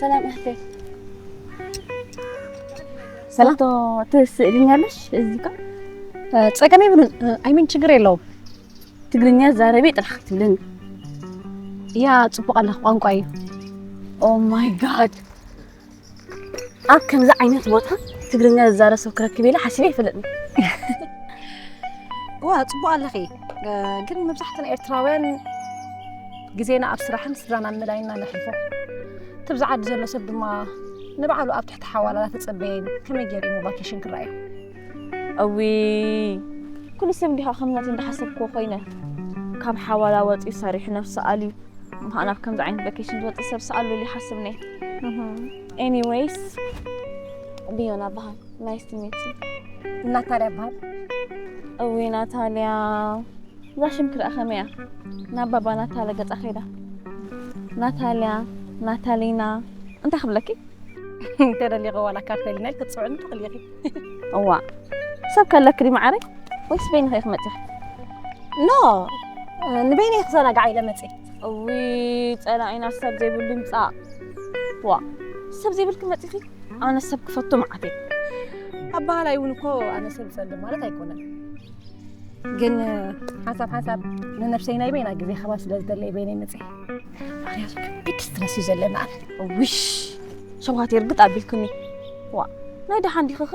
ሰላም እህተይ። ሰላም። ፎቶ ትስእልኛለሽ? እዚ ጋ? እ፣ ጸገም የብሉን። እ፣ I mean ችግር የለውም። ትግርኛ ዛረቢ ጥራሕ ክትብልን። ያ ጽቡቕ ኣለኽ ቋንቋ እዩ። Oh my God። ኣብ ከምዚ ዓይነት ቦታ ትግርኛ ዝዛረብ ሰብ ክረክብ ኢለ ሓሲበ ኣይፈልጥን። እዋ፣ ጽቡቕ ኣለኺ። እ፣ ግን መብዛሕትና ኤርትራውያን ግዜና ኣብ ስራሕን ስድራን ኣብ ምእላይና ነሕልፎ። እቲ ኣብዚ ዓዲ ዘሎ ሰብ ድማ ንባዕሉ ኣብ ትሕቲ ሓዋላ ተጸበየን ከመይ ገይሩ እዩ ቫኬሽን ክረኣዮ? እዊ፣ ኩሉ ሰብ እንዲኻ ከም ናተይ እንዳሓሰብክዎ ኮይነ። ካብ ሓዋላ ወጺኡ ሰሪሑ ነብሱ ኣልዩ ምዃን ኣብ ከምዚ ዓይነት ቫኬሽን ዝወጽእ ሰብ ስኣሉ ኢለ ይሓስብ ነይ። እህ። Anyways፣ ቢዮና በሃል። Nice to meet you። ናታልያ በሃል። እዊ ናታልያ፣ እዛ ሽም ክርኣ ከመይ እያ? ናብ ባባ ናታለ ገጻ ከይዳ። ናታልያ፣ ናታሊና፣ እንታይ ክብለኪ? እንተደሊኺ ዋላ ካርተሊና ኢልኪ ክትጽውዕኒ ትኽእሊ ኢኺ። እዋ፣ ሰብ ከለኪ ድዩ ማዓረይ? ወይስ በይንኺ ኢኺ መጺኺ? ኖ፣ ንበይነይ ክዘናጋዕ ኢለ መጺኤ። እዊ፣ ጸላኢና ሰብ ዘይብሉ ይምጻእ። ዋ፣ ሰብ ዘይብልኪ መጺኺ? ኣነ ሰብ ክፈቱ መዓት እየ። ኣበሃላይ እውን እኮ ኣነ ሰብ ዝጸልእ ማለት ኣይኮነን። ግን ሓንሳብ ሓንሳብ ንነብሰይ ናይ በይና ግዜ ክህባ ስለ ዝደለየ በይነይ መጽየ። ምኽንያቱ ከቢድ ስትረስ እዩ ዘለና። ውሽ፣ ሸውሃት የርግጥ ኣቢልክኒ። ዋ፣ ናይ ደሓን ዲኺ ኸ?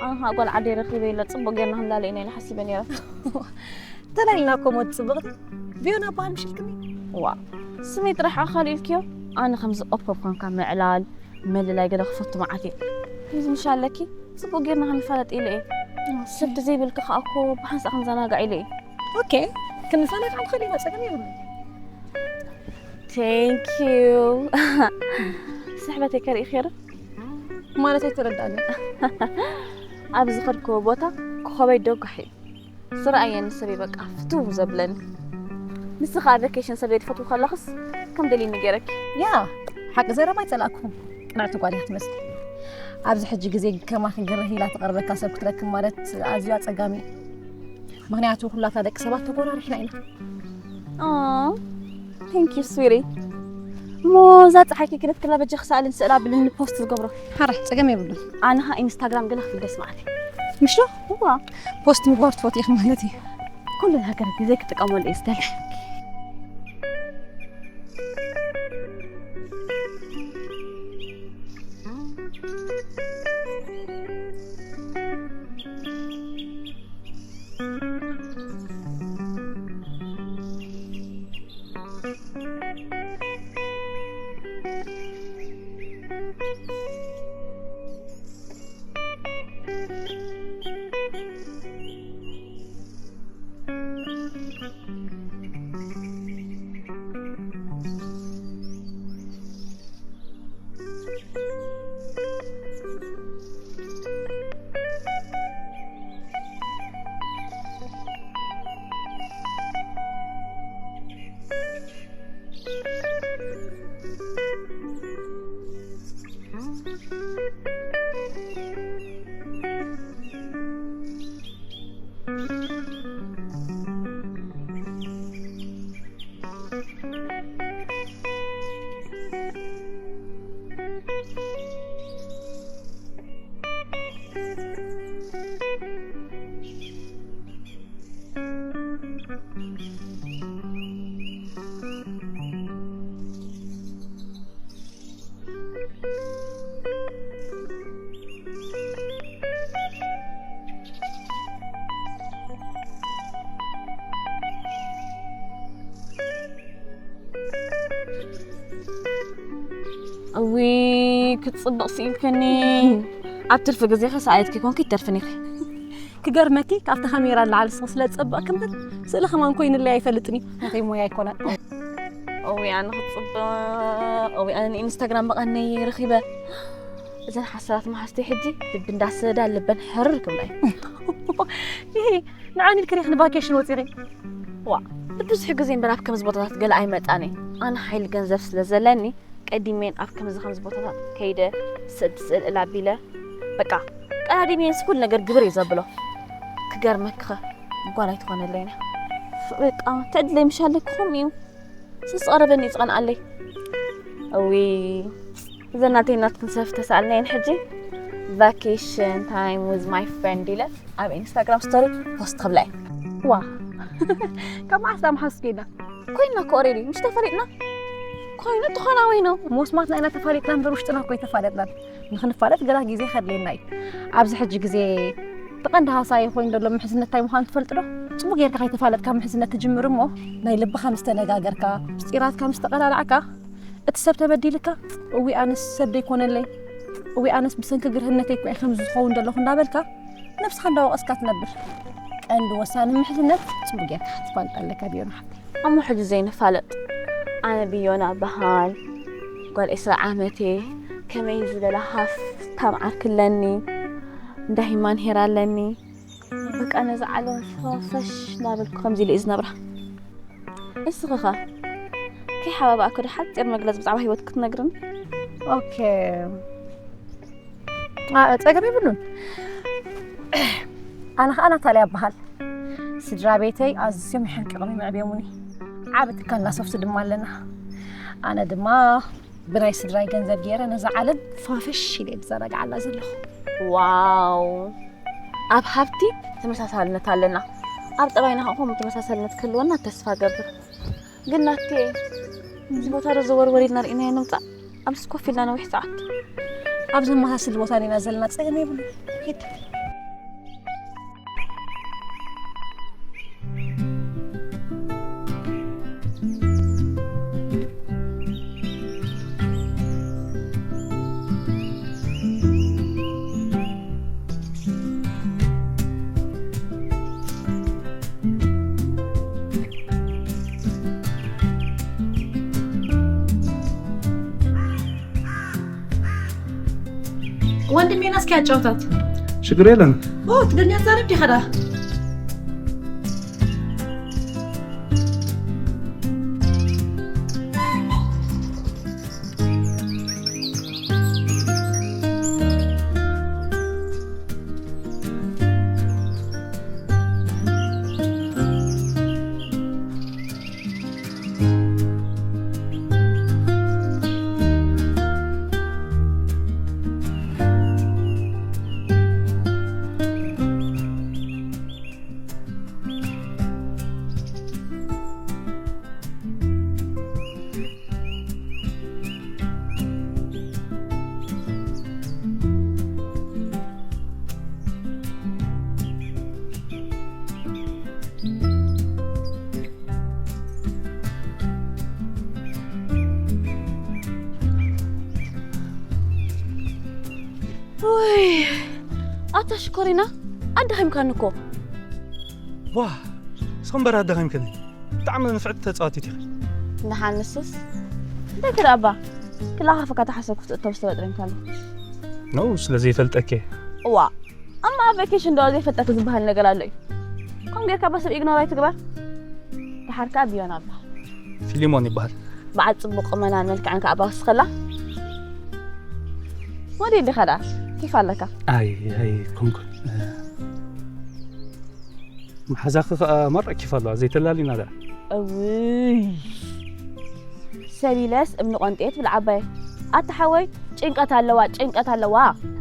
ኣነ ኸኣ ጓል ዓደይ ረኺበ ኢለ ጽቡቕ ጌርና ክንላለ ኢና ኢለ ሓሲበ ነይረ። ተላሊና እኮ ሞት ጽብቕቲ። ቢዮና በሃል ምሽ ኢልክኒ? ዋ፣ ስመይ ጥራሕ ኣኻል ኢልክዮ? ኣነ ከምዚ ኦፕ ኦፕ ኮንካ ምዕላል፣ ምልላይ ገለ ክፈቱ መዓት እየ። ከምዚ ምሽ ኣለኪ፣ ጽቡቕ ጌርና ክንፋለጥ ኢለ እየ። ሰብ ተዘይብልኪ ከኣ እኮ ብሓንሳእ ክንዘናጋዕ ኢለ እየ። ኦኬ፣ ክንዘናጋዕ ንኽእል ኢና፣ ጸገም የብሉን። Thank you። ስሕበተይ ከርእይ ኸይረ? ማለት ኣይተረዳእኒ። ኣብ ዝኸድክዎ ቦታ ኮኾበይ ደጓሕ እዩ። ዝረኣየኒ ሰብ እዩ በቃ ፍትው ዘብለኒ። ንስኻ ቫኬሽን ሰብ ዘይትፈትዊ ከለኽስ ከም ደልየኒ ገይረኪ። ያ፣ ሓቂ ዘረባ ኣይጸላእኩኹን። ቅንዕቲ ጓል እያ ትመስል። ኣብዚ ሕጂ ግዜ ከማኺ ግርህ ኢላ ትቐርበካ ሰብ ክትረክብ ማለት ኣዝዩ ኣጸጋሚ እዩ። ምኽንያቱ ኩላትና ደቂ ሰባት ተጎራሪሕና ኢና። Aw, thank you, sweetie። እሞ እዛ ጸሓይኪ ክነትክላ በጃ ክሰኣልን ስእላ ብልን ፖስት ዝገብሮ። ሓራሕ ጸገም የብሉን። ኣነ ኸኣ ኢንስታግራም ገለ ክብል ደስ መዓት። ምሽ ዶ? እዋ። ፖስት ምግባር ትፈትዊ ኢኺ ማለት እዩ። ኩሉ ነገር ግዜ ክጥቀመሉ እየ ዝደሊ። እዊ፣ ክትጽብቕ ስኢልክኒ። ኣብ ትርፊ ግዜኺ ሰኣየት ከይኮንኪ ይተርፍን ኢኺ። ክገርመኪ፣ ካብቲ ካሜራ ንላዕሊ ንስኺ ስለ ዝጸበቕኪ እምበር፣ ስእሊ ከማን ኮይኑለይ ኣይፈልጥን እዩ። ናተይ ሞያ ኣይኮነን። እዊ፣ ኣነ ክትጽብቕ፣ እዊ፣ ኣነ ንኢንስታግራም ብቐነይ ረኺበ። እዘን ሓሳባት መሓዝተይ ሕጂ ልቢ እንዳሰዳ ልበን ሕርር ክብላ እዩ። ይሄ ንዓኒ ኢልክን ኢኺ ንቫኬሽን ወጺኺ? ዋ፣ ብዙሕ ግዜ እምበር ኣብ ከምዚ ቦታታት ገለ ኣይመጻን እየ። ኣነ ሓይሊ ገንዘብ ስለ ዘለኒ፣ ቀዲሜን ኣብ ከምዚ ከምዚ ቦታታት ከይደ ስእል ትስእል እላ ኣቢለ፣ በቃ፣ ቀዳዲሜንስ ኩሉ ነገር ግብር እዩ ዘብሎ። ክገርመክኸ፣ ጓል ኣይትኾነለይን እያ። በቃ፣ ትዕድለይ ምሽ ኣለኪ፣ ከምኡ እዩ። ስስ ቀረበኒ እዩ ዝቐንኣለይ። እዊ፣ እዘን ናተይ ናትክን ሰፍ ተሰኣልናየን ሕጂ። Vacation time with my friend ኢለ ኣብ ኢንስታግራም ስቶሪ ፖስት ክብላ እየ። ዋ፣ ካብ መዓስ ደኣ ምሓዝኪ ኢላ? ኮይና እኮ ኦሬዲ፣ ምሽ ተፈሊጥና። ኮይኑ ትኾና ወይ ነው? ሞስማትና ኢና ተፋሊጥና እምበር ውሽጥና እኮ ኣይተፋለጥናን። ንኽንፋለጥ ገና ግዜ ከድልየና እዩ። ኣብዚ ሕጂ ግዜ እቲ ቀንዲ ሃሳዪ ኮይኑ ዘሎ ምሕዝነት እንታይ ምዃኑ ትፈልጢ ዶ? ጽቡቕ ጌርካ ከይተፋለጥካ ምሕዝነት ትጅምር እሞ፣ ናይ ልብኻ ምስ ተነጋገርካ፣ ምስጢራትካ ምስ ተቐላላዕካ፣ እቲ ሰብ ተበዲልካ፣ "እዊ ኣነስ ሰብ ደይኮነለይ፣ እዊ ኣነስ ብሰንኪ ግርህነተይ እኮ እየ ከምዚ ዝኸውን ዘለኹ" እንዳበልካ፣ ነብስኻ እንዳወቐስካ ትነብር። ቀንዲ ወሳኒ ምሕዝነት ጽቡቕ ጌርካ ክትፋልጥ ኣለካ ቢዮና ሓፍተይ። እሞ ሕጂ ዘይንፋለጥ፣ ኣነ ቢዮና በሃል፣ ጓል ዕስራ ዓመት እየ፣ ከመይ ዝበለ ሃፍታም ዓርኪ ኣለኒ፣ እንዳ ሂማን ሄር ኣለኒ። በቃ ነዚ ዓለም ፈፈሽ እናበልኩ ከምዚ ኢለ እየ ዝነብራ። እስኺ ኸ ከይሓባባእኩ ዶ ሓፂር መግለፂ ብዛዕባ ህይወት ክትነግርኒ? ኦኬ። አ፣ ጸገም የብሉን። ኣነ ኸኣ ናታልያ እበሃል። ስድራ ቤተይ ኣዝዮም የሕንቅቑኒ፣ መዕብዮሙኒ። ዓቢ ትካል ላሶፍት ድማ ኣለና። ኣነ ድማ ብናይ ስድራይ ገንዘብ ገይረ ነዛ ዓለም ፋፈሽ ኢለ እየ ዝዘናግዓላ ዘለኹ። ዋው! ኣብ ሃብቲ ተመሳሳልነት ኣለና። ኣብ ጠባይና ኸዓ ከምኡ ተመሳሳልነት ክህልወና ተስፋ እገብር። ግን ናቲ፣ እዚ ቦታ ዶ ዘወርወር ኢልና ርኢናዮ ንምጻእ? ኣብዚ ኮፍ ኢልና ነዊሕ ሰዓት። ኣብ ዘመሳስል ቦታ ዲና ዘለና? ጸገም የብሉን። ሂድ። ወንድሜ፣ ና እስኪ ኣጫውታት። ሽግር የለን። ኦ፣ ትግርኛ ትዛረብ ዲኻ ደኣ? ውይ፣ ኣታ ሽኮሪና፣ ኣዳኺምካኒ እኮ። ዋ፣ ንስኺ እምበር ኣዳኺምክኒ። ብጣዕሚ ንፍዕቲ ተጻዋቲት ኢኺ። ደሓን ንሱስ። እንታይ ከ ደኣ እባ? ክለኻኽፈካ ተሓሰብኩ ክትእቶ ዝተበጥረ እንከሎ። ኖ፣ ስለ ዘይፈልጠኪ። እዋ፣ እማ ኣብ ቫኬሽን ዶ ዘይፈልጠኪ ዝበሃል ነገር ኣሎ እዩ? ከምኡ ጌርካ እባ ሰብ ኢግኖር ኣይትግበር። ደሓር ከኣ ቢዮና እባ። ፊሊሞን ይበሃል። በዓል ጽቡቕ ቁመናን መልክዕን ከኣ እባ ወስኸላ። ሞዴል ዲኻ ደኣ? ኬፍ ኣለካ። ኣይ፣ ኣይኮንኩን። መሓዛኺ ኸኣ መርዕ ኬፍ ኣለዋ፣ ዘይተላሊና ደኣ። እውይ። ሰብ ኢለስ እምኒ ቆንጤ ትብል ዓባይ። ኣታ ሓወይ፣ ጭንቀት ኣለዋ፣ ጭንቀት ኣለዋ።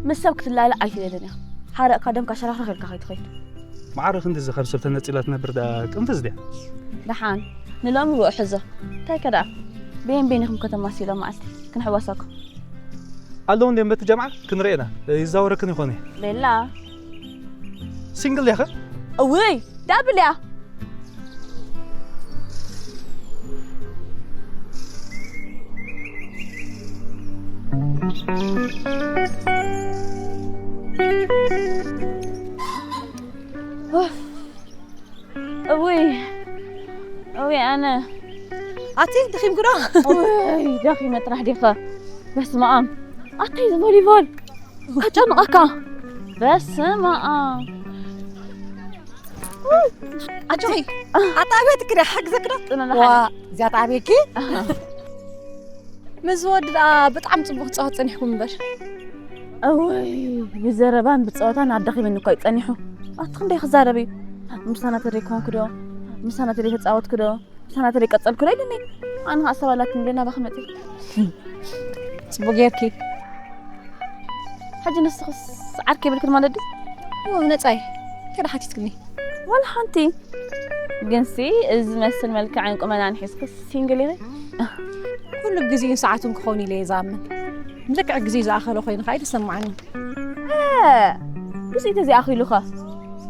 ምስ ሰብ ክትላለ ኣይትደልን እያ። ሓረቕካ ደምካ ሸራኽረኽ ኢልካ ከይትኸይድ። ማዕረ ክንድዚ ካብ ሰብ ተነጺላ ትነብር ደኣ ቅንፍዝ ድያ? ደሓን፣ ንሎሚ ውዑ ሕዞ። እንታይ ከ ደኣ? በየን በየን ኢኹም ከተማስይሎም መዓልቲ? ክንሕወሰኩም። ኣለዉ እንድዮም በቲ ጀምዓ ክንርእየና። ይዛወረክን ይኾን እየ። ቤላ። ሲንግል እያ ኸ? እውይ፣ ዳብል እያ። እውይ፣ እውይ፣ ኣነ ኣቲ ደኺምኩ ዶ? እውይ፣ ደኺመ ጥራሕ ዲኻ? በስመ ኣብ። ኣታይ፣ ቮሊቦል ከጨንቐካ። በስመ ኣብ። ኣጆኺ፣ ኣጣብያትኪ ዶ ሓግዘኪ ዶ? ጥነ ዋ፣ እዚኣ ጣብያኪ? ምስ ወዲ ደኣ ብጣዕሚ ጽቡቕ ክትጻወት ጸኒሕኩም እምበር። እውይ፣ ብዘረባን ብጸወታን ኣዳኺመኒ እኮ እዩ ጸኒሑ። ኣቲ ክንደይ ክዛረብ እዩ? ምሳና ተደይ ኮንኩ ዶ? ምሳና ተደይ ተጻወትኩ ዶ? ምሳና ተደይ ቀጸልኩ ዶ ኢሉኒ። ኣነ ኸኣ ሰብ ኣላትኒ ኢለ ናባኺ መጺእ። ጽቡቕ ጌርኪ። ሕጂ ንስኽስ ዓርኪ የብልክን ማለት ድዩ? እወ፣ ነጻይ። እንታይ ደኣ ሓቲትክኒ? ዋላ ሓንቲ። ግንሲ እዚ ዝመስል መልክዕን ቁመናን ሒዝክስ ሲንግል ኢኺ? ኩሉ ግዜኡን ሰዓቱን ክኸውን ኢለ እየ ዝኣምን። ብልክዕ ግዜ ዝኣኸሎ ኮይኑ ከኣ ኣይተሰምዓንን። እ፣ ግዜ ተዘይኣኺሉኸ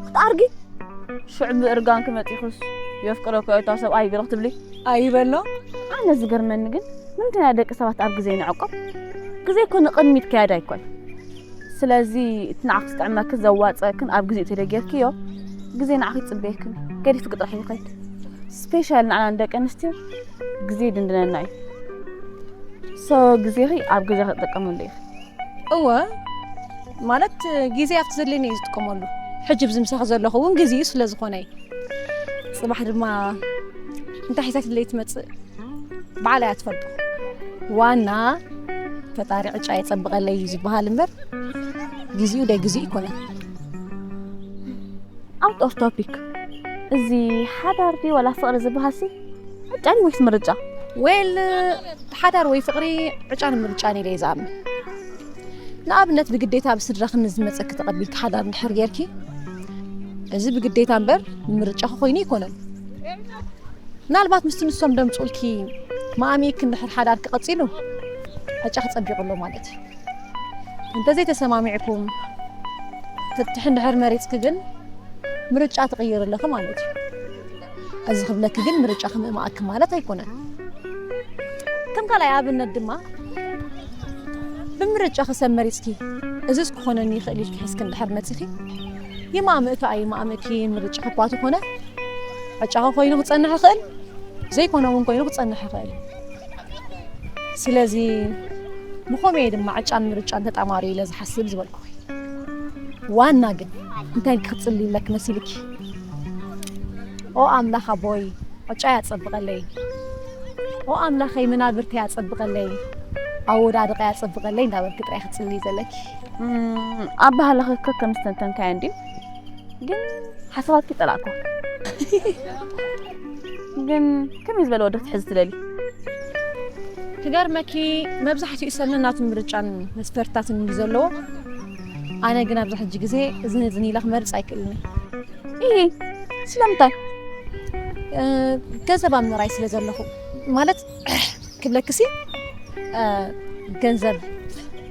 ክትኣርጊ? ሽዑ ብእርጋንኪ መጺኹስ የፍቅረኪ እታ ሰብኣይ ገለ ክትብሊ? ኣይበሎ። ኣነ ዝገርመኒ ግን ንምንታይ ኢና ደቂ ሰባት ኣብ ግዜ ንዕቆብ? ግዜ እኮ ንቕድሚት ክያድ ኣይኮን። ስለዚ እቲ ንዓኺ ዝጥዕመክን ዘዋጽኣክን ኣብ ግዜኡ ተደይ ጌርክዮ፣ ግዜ ንዓኺ ይጽበየክን እዩ። ገዲፍኪ ጥራሕ እዩ ዝኸይድ። ስፔሻል ንዓና ንደቂ ኣንስትዮ ግዜ ይድንድነና እዩ። ሶ ግዜኺ ኣብ ግዜኺ ክትጥቀመሉ ኢኺ። እወ፣ ማለት ግዜ ኣብቲ ዘድልየኒ እየ ዝጥቀመሉ። ሕጂ ኣብዚ ምሳኺ ዘለኹ እውን ግዜኡ ስለ ዝኾነ እዩ። ጽባሕ ድማ እንታይ ሒዛትለይ ትመጽእ ባዕላ እያ ትፈልጦ። ዋና ፈጣሪ ዕጫ የጸብቐለይ እዩ ዝበሃል እምበር፣ ግዜኡ ደይ ግዜኡ ኣይኮነን። Out of topic፣ እዚ ሓዳር ድዩ ዋላ ፍቕሪ ዝበሃልሲ ዕጫ ድዩ ወይስ ምርጫ? ዌል፣ ሓዳር ወይ ፍቕሪ ዕጫን ምርጫን ኢለ እየ ዝኣምን። ንኣብነት ብግዴታ ኣብ ስድራኺ ንዝመጸኪ ተቐቢልኪ ሓዳር እንድሕር ጌርኪ፣ እዚ ብግዴታ እምበር ንምርጫኺ ኮይኑ ኣይኮነን። ምናልባት ምስቲ ንሶም ደምጹልኪ ማእሚእኪ እንድሕር ሓዳርኪ ቀጺሉ፣ ዕጫኺ ጸቢቑ ኣሎ ማለት እዩ። እንተዘይተሰማሚዕኩም፣ ፍትሒ እንድሕር መሪጽኪ ግን ምርጫ ትቕይሪ ኣለኺ ማለት እዩ። እዚ ክብለኪ ግን ምርጫኺ ምእማኣኪ ማለት ኣይኮነን። ከም ካልኣይ ኣብነት ድማ፣ ብምርጫኺ ሰብ መሪጽኪ፣ እዚስ ክኾነኒ ይኽእል ኢልኪ ሒዝኪ እንድሕር መጺኺ፣ ይማእምእኪ ኣይማእምእኪ ምርጫኺ እኳ ተኾነ፣ ዕጫኺ ኮይኑ ክጸንሕ ይኽእል፣ ዘይኮነ እውን ኮይኑ ክጸንሕ ይኽእል። ስለዚ ብኸመይ ድማ ዕጫን ምርጫን ተጣማሪ ኢለ ዝሓስብ ዝበልኩኺ። ዋና ግን እንታይ ክትጽሊ ኣለኪ መሲልኪ? ኦ ኣምላኽ ኣቦይ፣ ዕጫ ያጸብቐለይ። ኦ ኣምላኸይ፣ መናብርተይ ያጸብቐለይ፣ ኣወዳድቐ ያጸብቐለይ እንዳበልኪ ጥራይ ክትጽሊ ዘለኪ። እም፣ ኣባህላኺ ከ ከም ዝተንተንካዮ እንድዩ። ግን ሓሳባትኪ ጸላእኩ። ግን ከመይ ዝበለ ወዲ ክትሕዚ ትደሊ? ክገርመኪ፣ መብዛሕትኡ ሰብ ነናቱ ምርጫን መስፈርትታትን እዩ ዘለዎ። ኣነ ግን ኣብዚ ሕጂ ግዜ እዝን እዝን ኢለ ክመርጽ ኣይክእልን እየ። ኢሂ፣ ስለምንታይ? እ፣ ገንዘብ ኣብ ምርኣይ ስለ ዘለኹ። ማለት፣ ክብለክሲ፣ እ፣ ገንዘብ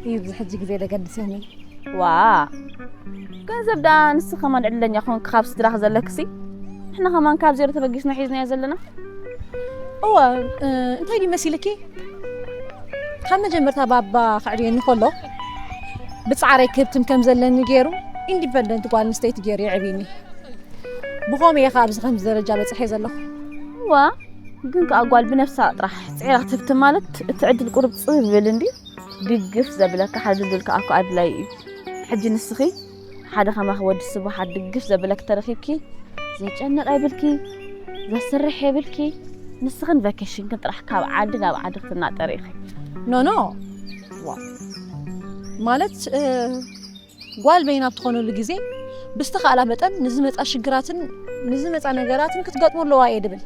እዩ ኣብዚ ሕጂ ግዜ ዘገድሰኒ። ዋ፣ ገንዘብ ደኣ ንስኺ ከማን ዕድለኛ ኮንኪ ካብ ስድራኺ ዘለክሲ። ንሕና ከማን ካብ ዜሮ ተበጊስና ሒዝናዮ ዘለና። እወ፣ እ፣ እንታይ ድዩ መሲልኪ? ካብ መጀመርታ ባባ ከዕብየኒ ከሎ፣ ብጻዕረይ ክህብትም ከም ዘለኒ ገይሩ፣ ኢንዲፐንደንት ጓል ኣንስተይቲ ገይሩ የዕብየኒ። ብኸምኡ እየ ከኣ ኣብዚ ከምዚ ደረጃ በጺሐ ዘለኹ። እዋ፣ ግን ከኣ ጓል ብነፍሳ ጥራሕ ጽዒራ ክትህብትም ማለት፣ እቲ ዕድል ቁርብ ጽብብ ይብል እንድዩ። ድግፍ ዘብለካ ሓደ ድልዱል ከኣ እኮ ኣድላዪ እዩ። ሕጂ ንስኺ ሓደ ከማኺ ወዲ ስብሓት ድግፍ ዘብለኪ ተረኺብኪ፣ ዘጨንቕ የብልኪ፣ ዘስርሕ የብልኪ። ንስኽን ቫኬሽንክን ጥራሕ ካብ ዓዲ ናብ ዓዲ ክትናጠሪ ኢኺ። ኖ፣ ኖ። ዋ። ማለት፣ እ፣ ጓል በይና ኣብ ትኾነሉ ግዜ፣ ብዝተኻእላ መጠን ንዝመጻ ሽግራትን ንዝመጻ ነገራትን ክትገጥሞ ኣለዋ እየ ድብል።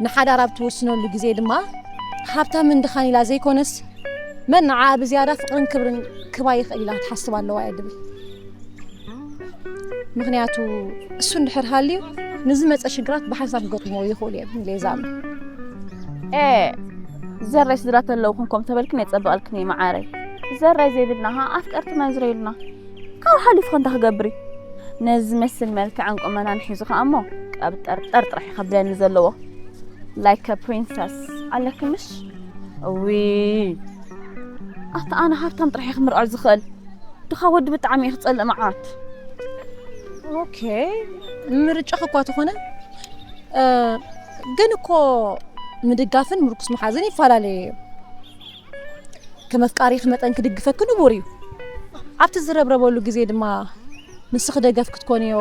ንሓዳር ኣብ ትውስነሉ ግዜ ድማ፣ ሃብታምን ድኻን ኢላ ዘይኮነስ፣ መን ንዓኣ ብዝያዳ ፍቕርን ክብርን ክባ ይኽእል ኢላ ክትሓስብ ኣለዋ እየ ድብል። ምኽንያቱ፣ እሱ እንድሕር ሃልዩ፣ ንዝመጸ ሽግራት ብሓንሳብ ክገጥምዎ ይኽእሉ እዮም ኢለ እየ ዝኣምን። ኤ፣ ዘራይ ስድራ ተለውኹም ከም ተበልክን የጸብቐልክን እዩ መዓረይ። ዘራይ ዘይብልና ኸዓ ኣፍቀርቲ መንዝሮ ኢልና። ካብኡ ሓሊፉ ኸ እንታይ ክገብር እዩ? ነዚ ዝመስል መልክዕን ቁመናን ሒዙ ኸዓ እሞ ቀብጠርጠር ጥራሕ እዩ ከብለኒ ዘለዎ። Like a princess ኣለኪ ምሽ? እውይ። ኣታ ኣነ ሃብታም ጥራሕ እየ ክምርዖ ዝኽእል። ድኻ ወዲ ብጣዕሚ እየ ክጸልእ መዓት። ኦኬ፣ ምርጫ እኳ ተኾነ፣ እ፣ ግን እኮ ምድጋፍን ምርኩስ መሓዝን ይፈላለየ እዩ። ከም ኣፍቃሪኺ መጠን ክድግፈኪ ንቡር እዩ። ኣብቲ ዝረብረበሉ ግዜ ድማ ንስኺ ደገፍ ክትኮንዮ፣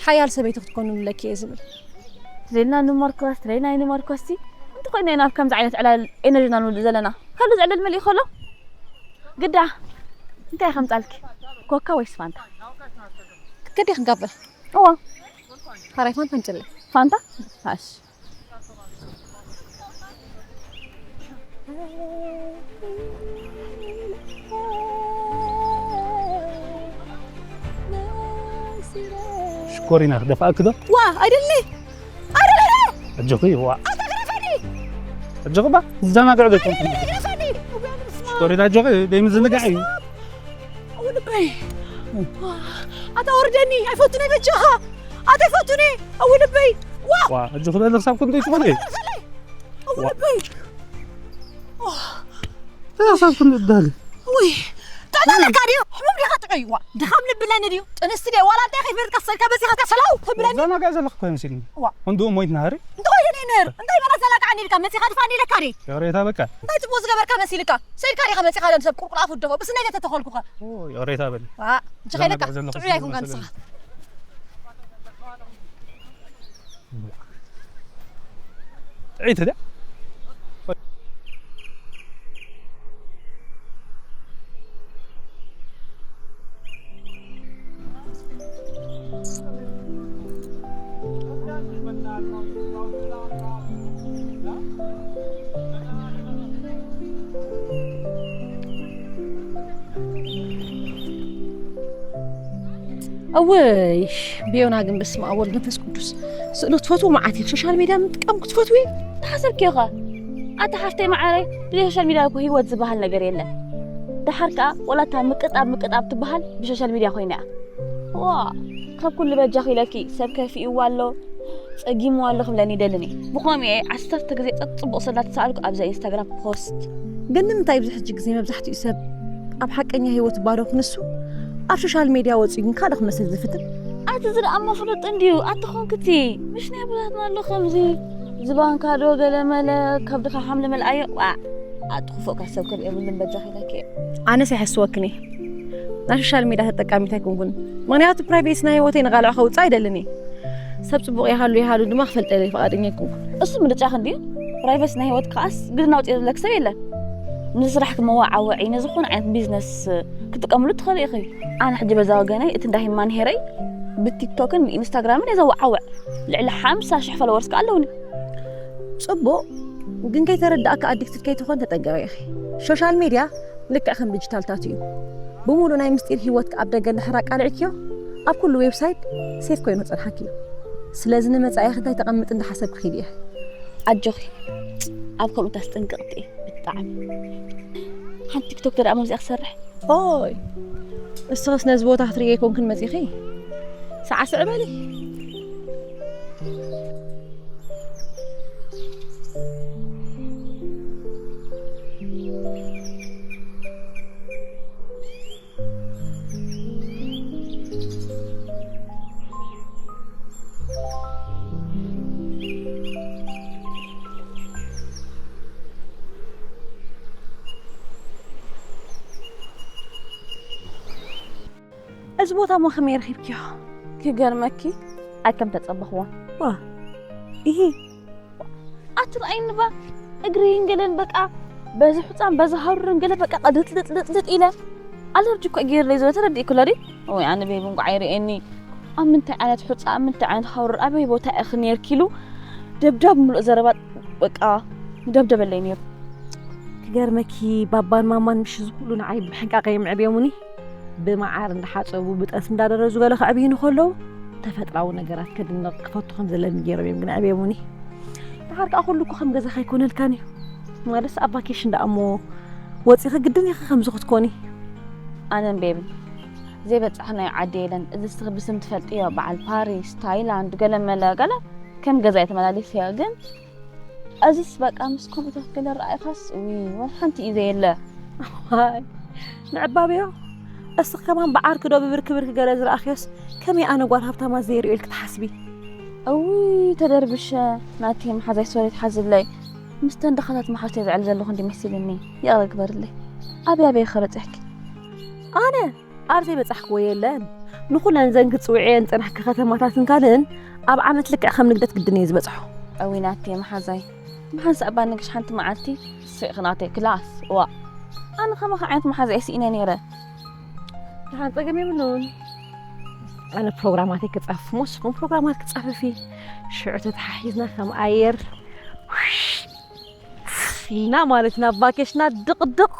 ሓያል ሰበይቲ ክትኮኒ ንብለኪ እየ ዝብል። ትደልና ንመርኮስ ትደልና ንመርኮስቲ እንተኾይና ኢና ኣብ ከምዚ ዓይነት ዕላል ኤነርጂና ንውድእ ዘለና። ካልእ ዝዕለል መሊእ ከሎ ግዳ እንታይ ከምጻልኪ? ኮካ ወይስ ፋንታ? ከዲ ክንጋብእ እዋ ካራይ ፋንታ ንጽለ ፋንታ ሃሽ። ሽኮሪና ክደፍኣክ ዶ? ዋ ኣይደሊ ኣይደሊ ኣጆኺ ዋ ኣታ ግረፈኒ ኣጆኺ ባ ዝዘናግዕ ዶ ይኮን? ግረፈኒ ሽኮሪና ኣጆኺ ደይ ምዝንጋዕ እዩ። ውልበይ ኣታ ወርደኒ ኣይፈቱኒ በጃኻ ኣታ ኣይፈቱኒ ውልበይ ዋ ዋ ኣጆኺ በለ ክሳብ ክንደይ ትኾነ? ግረፈኒ ውልበይ ክሳብ ክንደይ ዳሊ ውይ ጠላለካ ድዩ ሕሙም ዲኻ ጥዑይ ዋ ድኻም ልብለኒ ድዩ ጥንስቲ ድየ ዋላ እንታይ ከይፈርድካ ሰልካ በዚኻ ሰላው ትብለኒ ዘናጋዕ ዘለኹ እኮ ይመስልኒ ዋ። እንድኡ ሞይትና ሃሪ እንታይ ወይደ ነይንር እንታይ በላ ዘላቃዓኒ ኢልካ መጺኻ ድፋኒ ኢለካ ድየ ይቕሬታ በቃ እንታይ ጽቡቕ ዝገበርካ መሲልካ ሰይድካ ዲኻ መጺኻ ደም ሰብ ቁርቁር ኣፉ ደፎ ብስነይ ተተኸልኩኸ ኦ፣ ይቕሬታ በል ዋ እንጂ ከይለካ ዘለኹ ጥዑይ ኣይኮንካ መሰለኒ። ንስኻ ጥዒት ድያ እውይ ብዮና ግን በስመ ኣብ ወልድ መንፈስ ቅዱስ ስእሉ ትፈትዎ መዓት ኢልክ ሶሻል ሚድያ ምጥቃም ክትፈትዊ ተሓሰብኪ ኢኻ ኣታ ሓፍተይ መዓረይ ብዘይ ሶሻል ሚድያ እኮ ህይወት ዝበሃል ነገር የለን። ደሓር ከኣ ወላ እታ ምቅጣብ ምቅጣብ ትበሃል ብሶሻል ሚድያ ኮይና እያ። ዋ ካብ ኩሉ በጃኺ ኢለኪ ሰብ ከፊእዋ ኣሎ ጸጊምዋ ኣሎ ክብለኒ ይደልን እየ። ብኸምኡ እየ ዓሰርተ ግዜ ጸጽቡቕ ሰላ ተሳኣልኩ ኣብዛ ኢንስታግራም ፖስት። ግን ንምንታይ ኣብዚ ሕጂ ግዜ መብዛሕትኡ ሰብ ኣብ ሓቀኛ ህይወት ባዶ ክንሱ ኣብ ሶሻል ሜድያ ወፂኡ ግን ካልእ ክመስል ዝፍትን ኣቲ እዚ ደኣ መፍለጥ እንድዩ ኣቲ ኾንክቲ ምሽ ናይ ኣቦታትና ኣሎ ከምዚ ዝባንካ ዶ ገለ መለ ከብድኻ ሓምለ መልኣዮ ዋ ኣቲ ክፉእ ካብ ሰብ ክርኢ የብሉን በጃኺ ኢለኪ እየ። ኣነስ ኣይሓስወክን እየ ናይ ሶሻል ሜድያ ተጠቃሚት ኣይኮንኩን ምክንያቱ ፕራይቬሲ ናይ ህይወተይ ንቓልዕ ከውፅእ ኣይደልን እየ ሰብ ፅቡቕ ይሃሉ ይሃሉ ድማ ክፈልጠለይ ፍቓደኛ ኣይኮንኩን እሱ ምርጫኺ እንድዩ ፕራይቬሲ ናይ ህይወት ከዓስ ግድን ኣውፅኦ ዝብለኪ ሰብ የለን ንስራሕኪ መዋዓውዒ ንዝኾነ ዓይነት ቢዝነስ ክትጥቀምሉ ትኽእሊ ኢኺ ኣነ ሕጂ በዛ ወገነይ እቲ እንዳ ሂማን ሄረይ ብቲክቶክን ብኢንስታግራምን እየ ዘዋዓውዕ ልዕሊ ሓምሳ ሽሕ ፎሎወርስ ከኣ ኣለውኒ ፅቡቕ ግን ከይተረዳእካ ኣዲክትድ ከይትኾን ተጠንቀቂ ኢኺ ሶሻል ሜድያ ልክዕ ከም ዲጂታልታት እዩ ብምሉእ ናይ ምስጢር ህይወትካ ኣብ ደገ እንድሕር ኣቃልዕክዮ ኣብ ኩሉ ዌብሳይት ሴፍ ኮይኑ ክፀንሓኪ እዩ ስለዚ ንመፃኢኺ እንታይ ተቐምጥ እንዳሓሰብኪ ኺዲ ኢኺ ኣጆኺ ኣብ ከምኡታስ ጥንቅቕቲ እየ ብጣዕሚ ሓንቲ ቲክቶክ ተደኣ መብዚኣ ክሰርሕ ኦይ እስኽስ ነዚ ቦታ ክትርእየ ኣይኮንክን መፂኺ ሰዓስዕ በሊ እዚ ቦታ እሞ ከመይ ረኺብክዮ? ክገርመኪ ኣይከም ተጸበኽዎ። ዋ ኢሂ ኣቲ ረኣይኒ ባ እግረይን ገለን በቃ በዚ ሑጻን በዚ ሃሩርን ገለ በቃ ቅድልጥልጥልጥ ኢለ ኣለርጂ እኮ ገይርለይ ዘሎ ተረዲእክሎ ድዩ? ወይ ኣነ ቤቢ እንቋዕ ይርእየኒ ኣብ ምንታይ ዓይነት ሑጻ ኣብ ምንታይ ዓይነት ሃሩር ኣበይ ቦታ ኢኺ ነይርኪ ኢሉ ደብዳብ ምሉእ ዘረባ በቃ ደብደበለይ ነይሩ። ክገርመኪ ባባን ማማን ምሽ ዝኩሉ ንዓይ ብሕንቃቐ እዮም ዕብዮሙኒ ብመዓር እንዳሓጸቡ ብጠስ እንዳደረዙ ገለ ከዕብዩኒ ከለዉ ተፈጥራዊ ነገራት ከድንቕ ክፈቱ ከም ዘለኒ ገይሮም እዮም ግን ዕብዮሙኒ ድሓር ከዓ ኩሉ እኮ ከም ገዛኻ ኣይኮነልካን እዩ ማለትስ ኣብ ቫኬሽን ደኣ እሞ ወፂኺ ግድን ኢኺ ከምዚ ክትኮኒ ኣነን ቤቢ ዘይበፃሕናዮ ዓዲ የለን እዚ ስኺ ብስም ትፈልጥዮ በዓል ፓሪስ ታይላንድ ገለ መለ ገለ ከም ገዛ እየ ተመላሊሰዮ ግን እዚስ በቃ ምስ ከምኡታት ገለ ረኣይኻስ እዊ ወላ ሓንቲ እዩ ዘየለ ዋይ፣ ንዕባብዮ፣ እስኽ ከማን ብዓርኪ ዶ ብብርኪ ብርኪ ገለ ዝረኣኽዮስ፣ ከመይ ኣነ ጓል ሃብታማት ዘይርእዮ ኢልኪ ትሓስቢ? እውይ፣ ተደርብሸ፣ ናቲ መሓዛይ ሶሪ ትሓዝብለይ። ምስተን ድኻታት መሓዝተይ ዝዕል ዘለኹ እንዲ መሲልኒ፣ ይቕረ ግበርለይ። ኣበይ ኣበይ ኸ በጺሕኪ? ኣነ ኣብ ዘይበጻሕክዎ የለን። ንኹለን ዘን ክትጽውዕየን ዝጸናሕኪ ከተማታትን ካልእን ኣብ ዓመት ልክዕ ከም ንግደት ግድን እየ ዝበጽሖ። እውይ ናቲ መሓዛይ፣ መሓንሳእ እባ ንግሽ ሓንቲ መዓልቲ ስቕ ናተይ ክላስ፣ እዋ። ኣነ ከማኻ ዓይነት መሓዛ እየ ስኢነ ነይረ። ደሓን ጸገም የብሉን። ኣነ ፕሮግራማተይ ክጻፍፍ እሞ ንስኹም ፕሮግራማት ክጻፍፊ። ሽዑ ተተሓሒዝና ከም ኣየር ኢልና ማለት ናብ ቫኬሽና ድቕድቕ።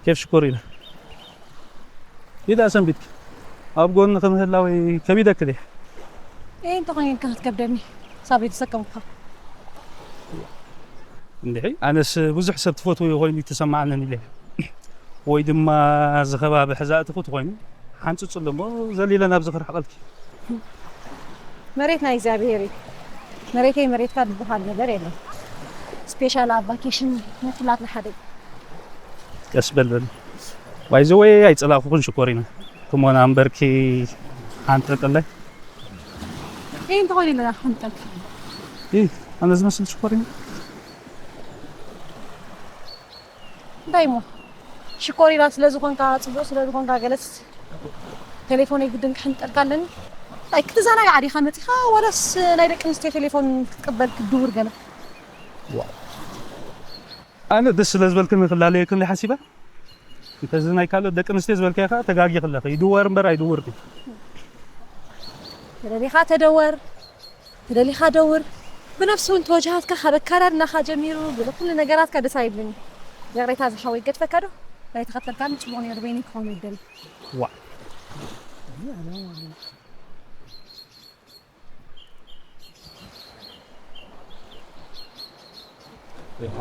ኬፍ ሽኮሪና። ኢዳ ሰንቢትኪ ኣብ ጎንኺ ምህላወይ ከቢደክን እየ። እየ እንተኾይንካ ክትከብደኒ ሳብ ተሰከምኩኻ። እንድዒ ኣነስ ብዙሕ ሰብ ትፈትውዮ ኮይኑ ይተሰማዓንን ኢለ። ወይ ድማ እዚ ከባቢ ሕዛእትኹ ትኾይኑ ሓንፅፁሉ እሞ ዘሊለ ናብዚ ክርሕቐልኪ። መሬት ናይ እግዚኣብሔር እዩ። መሬተይ መሬትካ ዝበሃል ነገር የለን። ስፔሻል ኣብ ቫኬሽን ንኩላትና ሓደ እዩ። ቀስ በል በል። ባይዘወይ ኣይጸላእኩኽን ሽኮሪና። ክሞና እምበርኪ ሓንጠልጠላይ። ይህ እንተኾይኑ ኢለና ሓንጠልጠል። ይህ ኣነ ዝመስል ሽኮሪና። እንታይ እሞ ሽኮሪና ስለ ዝኾንካ፣ ጽቡቕ ስለ ዝኾንካ ገለስ ቴሌፎነይ ግድን ክሕንጠልካ ኣለኒ። እንታይ ክትዘናጋዕ ዲኻ መጺኻ ወላስ ናይ ደቂ ኣንስትዮ ቴሌፎን ክትቅበል ክትድውር ገለ? ዋው። ኣነ ደስ ስለ ዝበልክኒ ክላለየክን ሓሲበ። እንተዚ ናይ ካልኦት ደቂ ኣንስትዮ ዝበልካዮ ከኣ ተጋጊኺ ኣለኺ። ይድወር እምበር ኣይድውርን። ተደሊኻ ተደወር፣ ተደሊኻ ደውር። ብነፍሲ እውን ተወጃሃትካ ካብ ኣከዳድናኻ ጀሚሩ፣ ገለ ኩሉ ነገራትካ ደስ ኣይብልን። ይቕሬታ ዝሓወይ ገድፈካ ዶ? ኣይተኸተልካኒ ጽቡቕ ነይሩ፣ በይነይ ክኸውን ይደሊ። ዋእ።